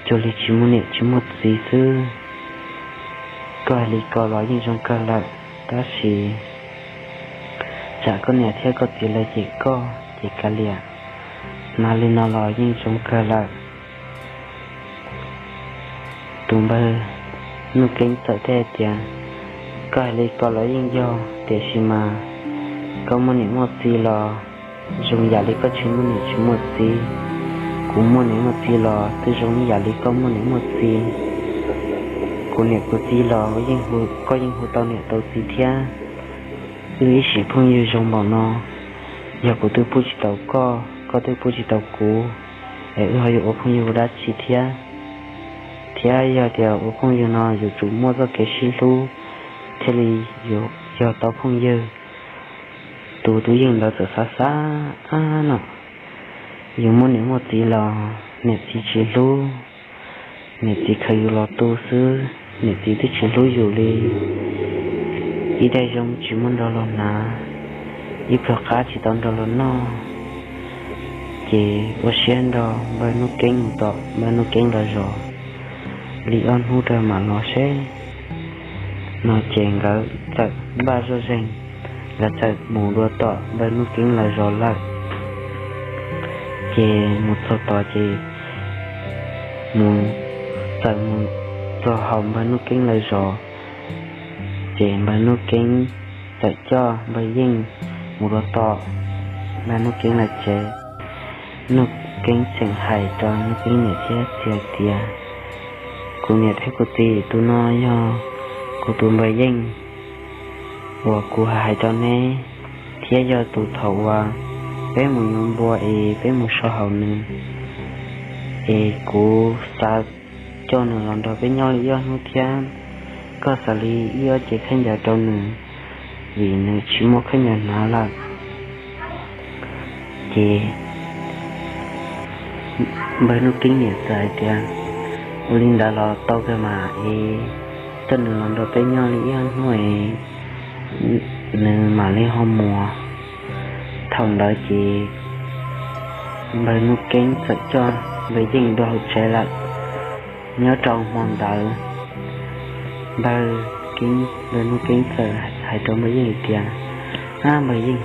cuag li tsis muaj niam tsis muaj txiv xwb. Koj hais li ko los yeej zoo kawg lawm, tab sis tsam koj niam thiab koj txiv lawv cem koj ces kav liam, hnav li no los yeej zoo kawg lawm. Tus npawg Nuj Keeb txawm teb hais tias, Koj hais li ko los yeej yog, tiam sis mas koj muaj niam muaj txiv los zoo yam li koj tsis muaj niam tsis muaj txiv. Kuv muaj niam muaj txiv los twb zoo ib yam li koj muaj niam muaj txiv. Kuv niam kuv txiv los yeej hu, koj yeej hu tau niam tau txiv thiab. Wb ib sim phooj ywg zoo npaum no, yog kuv twb pub tsis tau koj, koj twb pub tsis tau kuv, es wb ho yuav ua phooj ywg ua dab tsi thiab? Thiab yog tias ua phooj ywg no yuav tsum muaj txoj kev sib hlub thiaj li yuav yog tau phooj ywg. Tus tub Yeej ntawd txawm xav xav, Ab no, yus muaj niam muaj txiv los niam txiv tsis hlub, niam txiv khaws yus los tu xwb, niam txiv twb tsis hlub yus li. Ib daig zoo tsis muaj nrog luag hnav, ib pluag qab tsis tau nrog luag noj. Ces ua siab nrog npawg Nuj Keeb mus tom npawg Nuj Keeb lawv zos li ob hnub rau mam los seb. No ces nkawd txawm npaj zoj zeeg, nkawd txawm mus dua tom npawg Nuj Keeb lawv zos lawm. Ces mus txog tod ces mus, txawm mus txog hauv npawg Nuj Keeb lawv zos, ces npawg Nuj Keeb txawm coj npawg Yeej mus dua tom npawg Nuj Keeb lawv tsev. Nuj Keeb tseem hais rau Nuj Keeb niam thiab txiv hais tias, Kuv niam thiab kuv txiv, tus no yog kuv tus npawg Yeej uas kuv hais rau neb, thiab yog tus thaum uas peb mus yuav npua es peb mus so haum nws, es kuv xav coj nws los nrog peb nyob li ib ob hnub thiab. Koj xaws li ib ob cev khaub ncaws rau nws, vim nws tsis muaj khaub ncaws hnav lawm. Ces npawg Nuj Keeb niam txawm hais tias, Ua li ntawd los tau kawg mas es, coj nws los nrog peb nyob li ib ob hnub es nws mam li ho mus. Thaum ntawd ces npawg Nuj Keeb txawm coj npawg Yeej dua hauv tsev lawm. Nyob rau hmo ntawd, npawg Keeb, npawg Nuj Keeb txawm hais rau npawg Yeej hais tias, Ab npawg Yeej,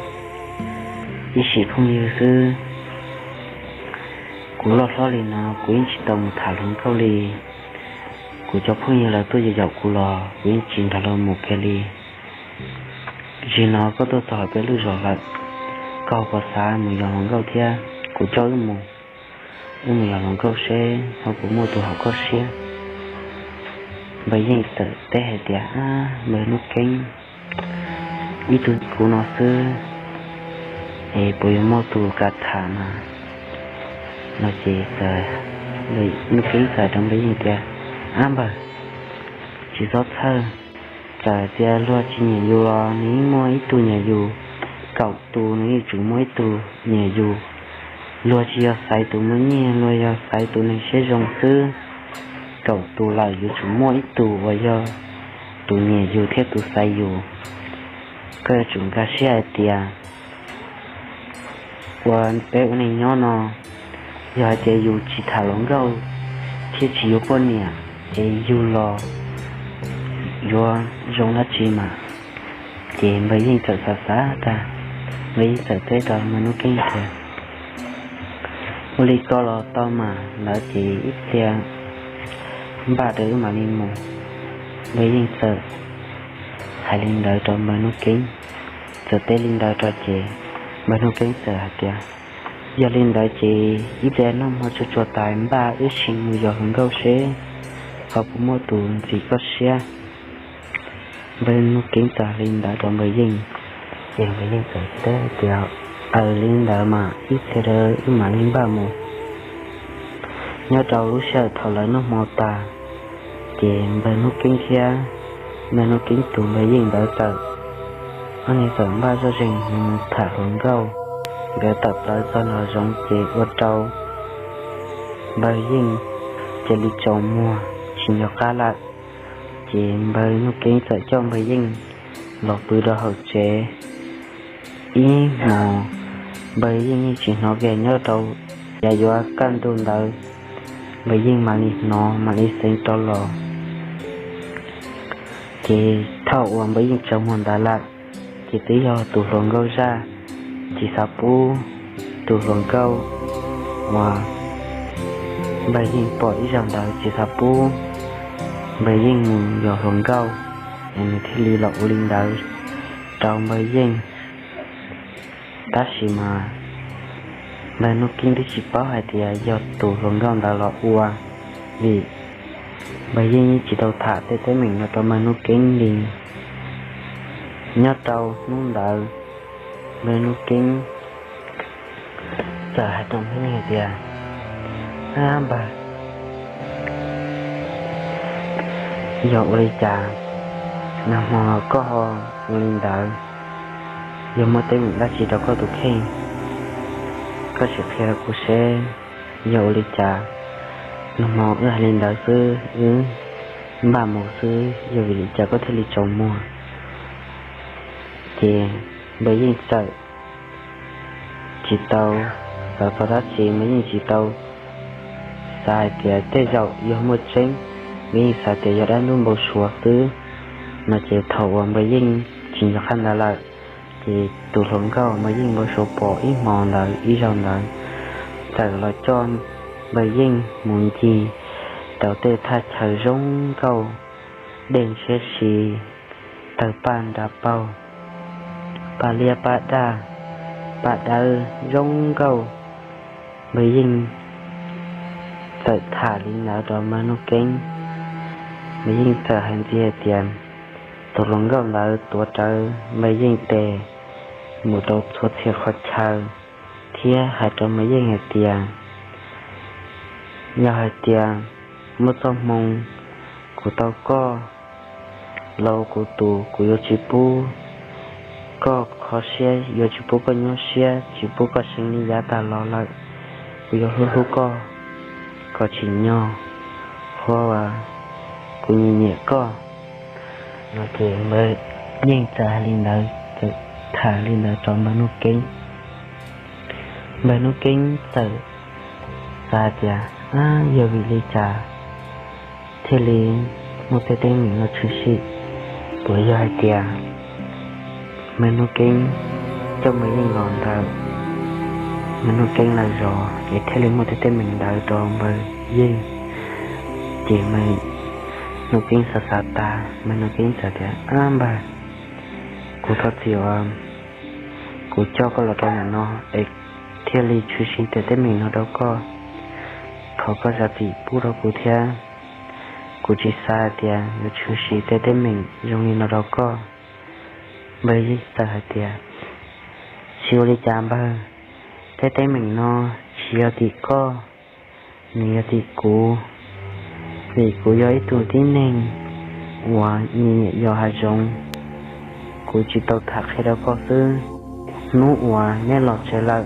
ib sim phooj ywg xwb, kuv loj hlob li no kuv yeej tsis tau mus tham hluas nkauj li. Kuv cov phooj ywg lawv tuaj yaum kuv los kuv yeej tsis nrog lawv mus kiag li. Zaum no koj tuaj txog peb lub zos lawm, koj puas xav mus yos hluas nkauj thiab? Kuv coj wb mus, wb mus yos hluas nkauj seb ho puas muaj tus haum koj siab. Npawg Yeej txawm teb hais tias, Ab npawg Nuj Keeb, ib tug kuv no xwb es puas yuav muaj tus kam tham mas? No ces Nuj Keeb txawm hais rau npawg Yeej tias, Ab npawg, tsis txhob txhawj, Txawm tias luag tsis nyiam yus los nws yeej muaj ib tug nyiam yus, kaum tus nws yeej tseem muaj ib tug nyiam yus. Luag tsis yog xaiv tus muaj nyiaj, luag yog xaiv tus neeg siab zoo xwb. Kaum tus lawm yuav tsum muaj ib tug uas yog tus nyiam yus thiab tus xaiv yus. Koj yuav tsum nkag siab hais tias ua peb ua neej nyob no, yog hais tias yus tsis tham hluas nkauj thiab tsis yuav poj niam, es yug los yuav zoo dab tsi mas? Ces npawg Yeej txawm xav xav tag, npawg Yeej txawm teb rau npawg Nuj Keeb tias, ua li ko los tau mas. Lawv ces ib pliag npaj rau wb mam li mus. Npawg Yeej txawm hais li ntawd rau npawg Nuj Keeb. Txawm teb li ntawd rau ces npawg Nuj Keeb txawm hais tias, yog li ntawd ces ib pliag noj hmo tsuag tsuag tas npaj wb sim mus yos hluas nkauj seb ho puas muaj tus ntxim koj siab. Npawg Nuj Keeb txawm hais li ntawd rau npawg Yeej, ces npawg Yeej txawm teb tias, aws, li ntawd mas ib pliag wb mam li npaj mus. Nyob rau lub sij hawm thaum lawv noj hmo tas, ces npawg Nuj Keeb thiab npawg Nuj Keeb tus npawg Yeej ntawd txawm, ob niag txawm npaj zoj zeeg mus tham hluas nkauj. Nkawd tawm plaws txog nraum zoov ces ua rau npawg Yeej cia li tsaus muag tsis nco qab lawm. Ces npawg Nuj Keeb txawm coj npawg Yeej los pw rau hauv tsev. Ib hmos npawg Yeej yeej tsis hnov kiag, nyob rau yav yuav kaj ntug ntawd npawg Yeej mam li hnov mam li xeev rov los. Ces thaum uas npawg Yeej tsaus muag ntawd lawm, ces twb yog tus hluas nkauj zaj tsis xav pub tus hluas nkauj uas npawg Yeej pom ib zaug ntawd tsis xav pub npawg Yeej mus yos hluas nkauj, es nws thiaj li los ua li ntawd rau npawg Yeej. Tab sis mas npawg Nuj Keeb twb tsis paub hais tias yog tus hluas nkauj ntawd los ua, vim npawg Yeej yeej tsis tau tham tej teeb meem no rau npawg Nuj Keeb li. Nyob rau hnub ntawd, npawg Nuj Keeb txawm hais rau npawg Yeej hais tias, ab npawg, yog ua li cas nag hmo koj ho ua li ntawd? Yog muaj teeb meem dab tsi rau koj tus kheej, koj sim qhia rau kuv seb yog ua li cas. Nag hmo wb hais li ntawd xwb, wb npaj mus xwb, yog vim li cas koj thiaj li tsaus muag? Ces npawg Yeej txawm tsis tau xav txog dab tsi, npawg Yeej tsis tau xav hais tias tej zaum yog muaj tseeb, npawg Yeej xav tias yog dab ntub npau suav xwb no. Ces thaum uas npawg Yeej tsis nco qab ntawd lawm, ces tus hluas nkauj npawg Yeej npau suav pom ib hmo ntawd ib zaug ntawd txawm los coj npawg Yeej mus ncig rau tej thaj chaw zoo nkauj, dej ntshiab si, tawg paj nra paug, paj liab paj daj, paj dawb zoo nkauj. Npawg Yeej txawm tham li ntawd rau npawg Nuj Keeb. Npawg Yeej txawm hais ntxiv hais tias tus hluas nkauj ntawd tuav rawv npawg Yeej tes mus rau txhua txhia qhov chaw, thiab hais rau npawg Yeej hais tias, yog hais tias muaj txoj hmoo kuv tau koj los ua kuv tus, kuv yuav tsis pub koj kho siab, yuav tsis pub koj nyuaj siab, tsis pub koj seev li yav tag los lawm. Kuv yuav hlub hlub koj kom tsim nyog, ua kuv nyiam nyiam koj. No ces npawg Yeej txawm hais li ntawd, txawm tham li ntawd rau npawg Nuj Keeb. Npawg Nuj Keeb txawm xav tias, ab, yog vim li cas thiaj li muaj tej teeb meem no tshwm sim? Puas yog hais tias npawg Nuj Keeb coj npawg Yeej los ntawm npawg Nuj Keeb lawv zos es thiaj li muaj tej teeb meem ntawd rau npawg Yeej? Ces npawg Nuj Keeb xav xav tas, npawg Nuj Keeb txawm tias, ab npawg, kuv thov txim os, kuv coj koj los rau ntawm no es thiaj li tshwm sim tej teeb meem no rau koj. Thov koj zam txim pub rau kuv thiab, kuv tsis xav hais tias yuav tshwm sim tej teeb meem zoo li no rau koj. Npawg Yeej txawm hais tias, tsis ua li cas npawg, tej teeb meem no tsis yog tim koj, nws yog tim kuv, vim kuv yog ib tug tib neeg uas nyiam yos hav zoov, kuv tsis tau tham qhia rau koj xwb. Hnub uas neb los tsev lawm,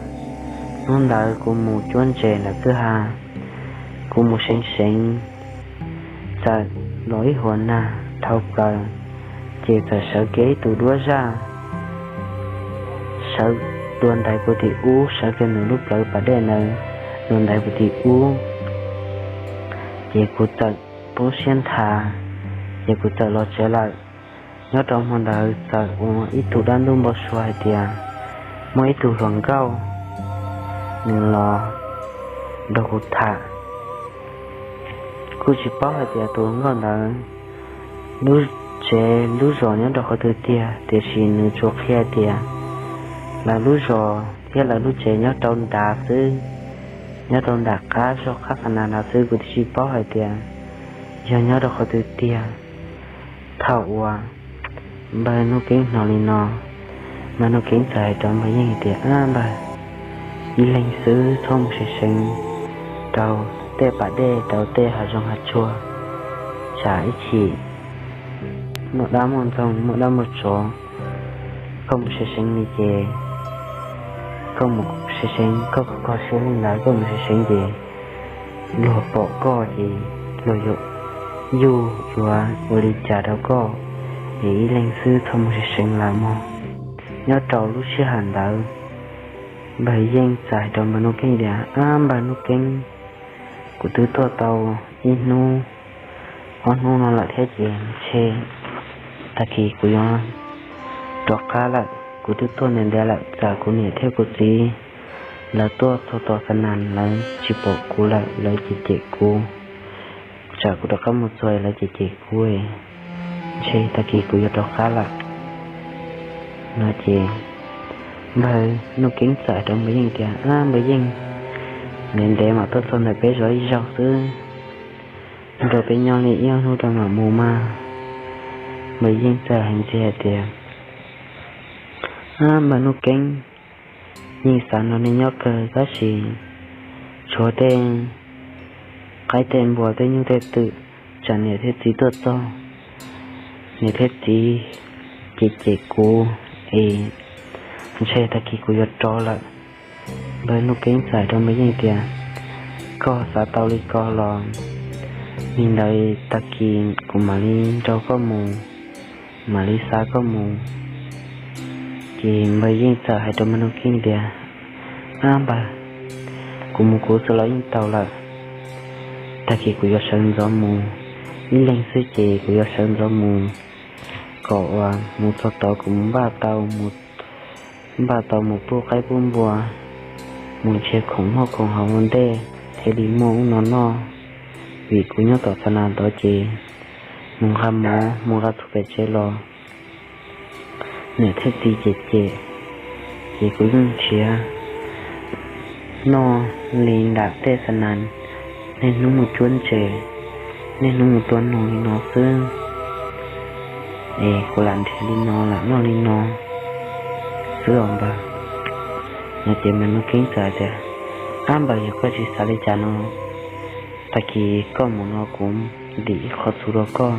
hnub ntawd kuv mus cuab ntses ntawm kwj ha, kuv mus seev seev, txawm los ib huas nag dhau plaws, ces txawm sawv kiag ib tug duab zaj, sawv dua ntais puag tim ub, sawv kiag nws lub plawv pas dej ntawd dua ntais puag tim ub. Ces kuv txawm poob siab nthav, ces kuv txawm los tsev lawm. Nyob rau hmo ntawd txawm ua ib tug dab ntub npau suav hais tias muaj ib tug hluas nkauj nws los nrog kuv tham. Kuj tsis paub hais tias tus hluas nkauj ntawd lub tsev lub zos nyob rau qhov twg tiag, tiam sis nws tsuas qhia tias lawv lub zos thiab lawv lub tsev nyob rau nrad xwb, nyob rau nram qab zog qab xa nas nrad xwb, kuv twb tsis paub hais tias yog nyob rau qhov twg tiag. Thaum uas npawg Nuj Keeb hnov li no, npawg Nuj Keeb txawm hais rau npawg Yeej tias, Ab npawg, ib leeg xwb txhob mus seev seev rau tej pas dej, rau tej hav zoov hav tsuag, tsam ib chim muaj dab muaj ntxoog muaj dab muaj tsov, koj mus seev seev li ces, koj mus seev seev koj kho kho siab li ntawd, koj mus seev seev ces luag pom koj ces luag yuav yuj yuav ua li cas rau koj, es ib leeg xwb txhob mus seev seev lawm mog. Nyob rau lub sij hawm ntawd, npawg Yeej txawm hais rau npawg Nuj Keeb tias, Ab npawg Nuj Keeb, kuv twb tuaj tau ib hnub ob hnub no lawm thiab ces ntshe tag kis kuv yuav rov qab lawm. Kuv twb tuaj ntev ntev lawm, txawm kuv niam thiab kuv txiv lawv tuaj txog tom xa nas lawv tsis pom kuv lawm, lawv cem cem kuv. Tsam kuv rov qab mus txog lawv cem cem kuv, ntshe tag kis kuv yuav rov qab lawm. No ces npawg Nuj Keeb txawm hais rau npawg Yeej tias, Ab npawg Yeej, ntev ntev mam tuaj txog ntawm peb zos ib zaug xwb, nrog peb nyob li ib ob hnub rau mam mus mas. Npawg Yeej txawm hais ntxiv hais tias, Ab npawg Nuj Keeb, yeej xav nrog nej nyob kawg tab sis tshuav tej qaib tej npua tej nyuj tej twm, tsam niam thiab txiv tuaj txog, niam thiab txiv cem cem kuv es ntshe tag kis kuv yuav rov lawm. Npawg Nuj Keeb txawm hais rau npawg Yeej tias, Koj xav tau li ko los li ntawd, tag kis kuv mam li nrog koj mus, mam li xa koj mus. Ces npawg Yeej txawm hais rau npawg Nuj Keeb tias, Ab npawg, kuv mus kuv xwb los yeej tau lawm, tag kis kuv yuav sawv ntxov mus, ib leeg xwb ces kuv yuav sawv ntxov mus, kom uas mus txog tod kuv mus npaj tau, mus npaj tau mus pub qaib pub npua, mus ntsia khoom noj khoom haus ua ntej thiaj li muaj ub no noj. Vim kuv nyob tom xa nas tod ces mus nqa mov mus nqa txhua pem tsev los niam thiab txiv cem cem, ces kuv yeej nrhiav noj li nram tej xa nas, niaj hnub mus cuab ntses, niaj hnub mus tua noog li no xwb. Es kuv lam nrhiav li no lam noj li no xwb os npawg. No ces npawg Nuj Keeb txawm tias, Ab npawg, yog koj tsis xav li cas no, tag kis koj mus no kuv ntim ib qho txhuv rau koj,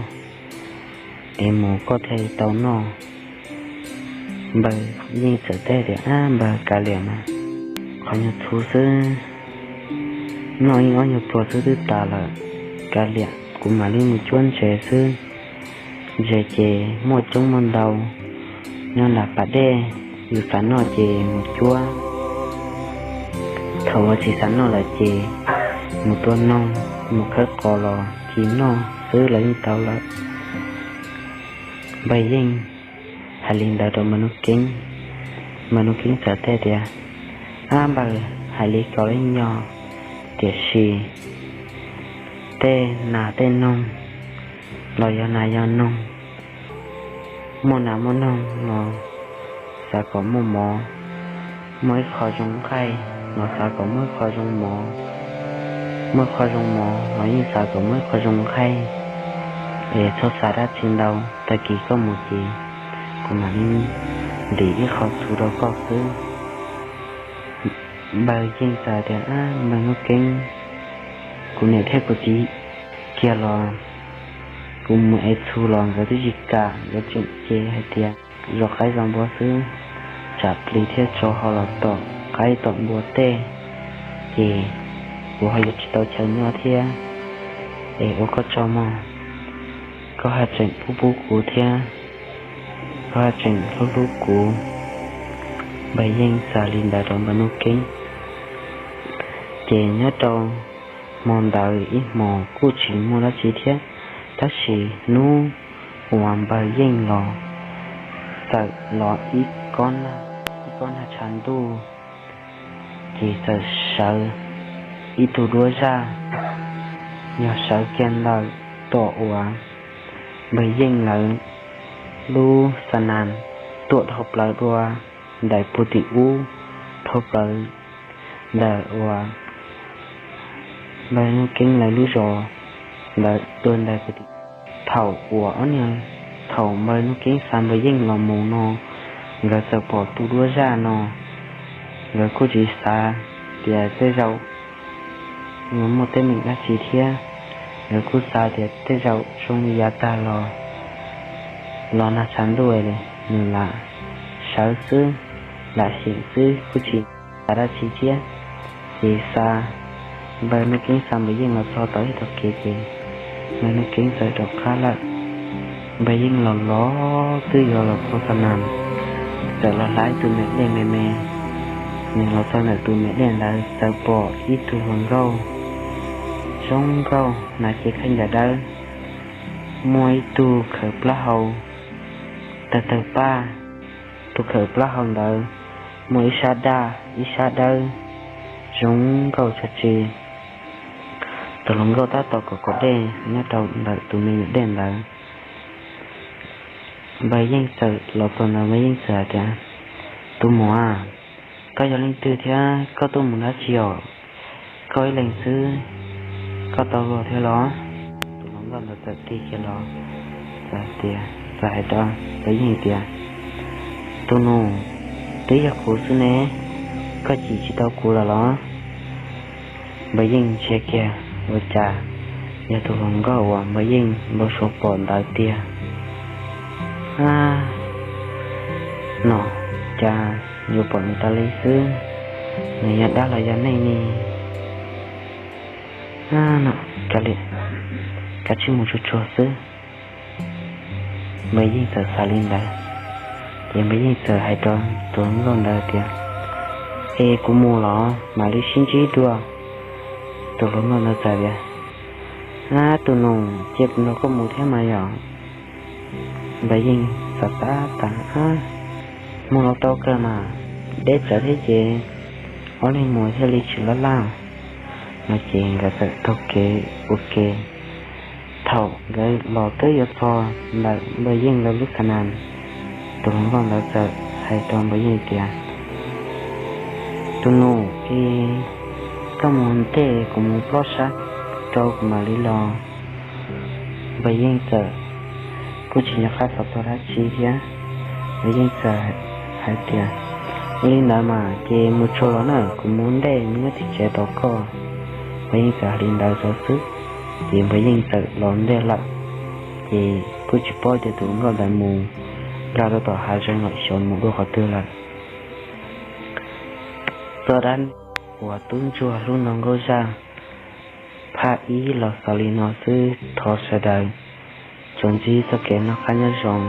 es mus koj thiaj li tau noj. Npawg Yeej txawm teb tias, Ab npawg, kav liam mas, qhov nyuag txhuv xwb, noj ib ob nyuag pluag xwb twb tas lawm, kav liam kuv mam li mus cuab ntses xwb. Ntses ces muaj coob muaj ntau, nyob nram pas dej, yus xav noj ces mus cuab, thaum uas tsis xav noj lawm ces mus tua noog, mus khawb qos los ci noj xwb los yeej tau lawm. Npawg Yeej hais li ntawd rau npawg Nuj Keeb, npawg Nuj Keeb txawm teb tias, Ab npawg, hais li ko los yeej yog, tiam sis tej nas tej noog los yog nas yog noog, muaj nas muaj noog los xav kom muaj mov, muaj ib qho zoo nqaij los xav kom muaj ib qho zoo mov, muaj ib qho zoo mov los yeej xav kom muaj ib qho zoo nqaij. Es txhob xav dab tsi ntau, tag kis koj mus ces kuv mam li ntim ib qho txhuv rau koj xwb. Npawg Yeej txawm tias, Ab npawg Nuj Keeb, kuv niam thiab kuv txiv kiag los Kuv mus ev txhuv los nkawd twb tsis kam, nkawd tseem ces hais tias zov qaib zov npua xwb, tsam plis thiab tsov ho los tom qaib tom npua tej, ces kuv ho yuav tsis tau chaw nyob thiab. Es ua koj tsaug mog, koj haj tseem pub pub kuv thiab, koj haj tseem hlub hlub kuv. Npawg Yeej txawm hais li ntawd rau npawg Nuj Keeb. Ces nyob rau hmo ntawd ib hmos kuj tsis muaj dab tsi thiab, tab sis hnub uas npawg Yeej los, txawm los ib kob nag, ib kob nag tshav ntuj, ces txawm sawv ib tug duab zaj, yog sawv kiag ntawm tom uas npawg Yeej lawv lub xa nas, tuam dhau plaws dua ntais puag tim ub, dhau plaws ntawm uas npawg Nuj Keeb lawv lub zos ntawd dua ntais puag tim. Thaum uas ob niag, thaum npawg Nuj Keeb xa npawg Yeej los mus no, nkawd txawm pom tus duab zaj no, nkawd kuj tsis xav tias tej zaum yuav muaj teeb meem dab tsi thiab, nkawd kuj xav tias tej zaum zoo li yav tag los, los nag tshav ntuj li, nws lam sawv xwb, lam xyeem xwb kuj tsis xav dab tsi thiab. Ces xa, npawg Nuj Keeb xa npawg Yeej los txog tau ib tog kev ces npawg Nuj Keeb txawm rov qab lawm. Npawg Yeej los los twb yuav los txog xa nas, txawm los hla ib tug me dej me me. Nws los txog ntawm tus me dej ntawd txawm pom ib tug hluas nkauj zoo nkauj hnav cev khaub ncaws dawb, muaj ib tug khawv plaub hau tawg tawg paj. Tus khawv plaub hau ntawd muaj ib sab daj ib sab dawb, zoo nkauj tshaj tsw. Tus hluas nkauj tab tom kom kom dej nyob rau ntawm tus me nyuam dej ntawd. Npawg Yeej txawm los txog ntawd, npawg Yeej txawm hais tias, Tus muam, koj yog leej twg thiab koj tuaj mus dab tsi os? Koj ib leeg xwb, koj tau luag thiab los? Tus hluas nkauj ntawd txawm tig kiag los, txawm hais rau npawg Yeej tias, Tus nus, twb yog kuv xwb ne, koj cim tsis tau kuv lawm los? Npawg Yeej ntsia kiag ua cas yog tus hluas nkauj uas npawg Yeej npau suav pom ntawd tiag. Ab, no cas yuav pom nws tas li xwb, nws yog dab los yog neeg ne? Ab, no, kav liam, kav tsij mus tsuag tsuag xwb. Npawg Yeej txawm xav li ntawd, ces npawg Yeej txawm hais rau tus hluas nkauj ntawd tias, Es kuv mus los mam li sib ntsib dua. Tus hluas nkauj ntawd txawm tias, Ab, tus nus, cia kuv nrog koj mus thiab mas yom. Npawg Yeej xav xav tas, Ab, mus los tau kawg mas, deb tsawv thiab ces ob leeg mus thiaj li tsis laj laj. No ces nkawd txawm taug kev ua ke. Thaum nkawd los twb yuav txog ntawm npawg Yeej lawv lub xa nas, tus hluas nkauj ntawd txawm hais rau npawg Yeej tias, Tus nus, es koj mus ntej, kuv mus plob sab rau kuv mam li los. Npawg Yeej txawm kuj tsis nco qab xav txog dab tsi thiab. Npawg Yeej txawm hais tias, Ua li ntawd mas ces mus tsuag los na, kuv mus ntej, mus nyob tim tsev tos koj. Npawg Yeej txawm hais li ntawd rau xwb, ces npawg Yeej txawm los ntej lawm. Ces kuj tsis paub tias tus hluas nkauj ntawd mus nkag rau tom hav zoov lawm xyov mus dua qhov twg lawm. Txoj dab neeg uas tub ntsuag hlub nraug nkauj zaj, phaj ib los xaus li no xwb. Thov sawv daws tsuas ntsib txoj kev noj qab nyob zoo,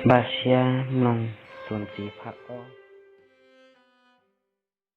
npaj siab mloog txuas ntxiv phaj ob.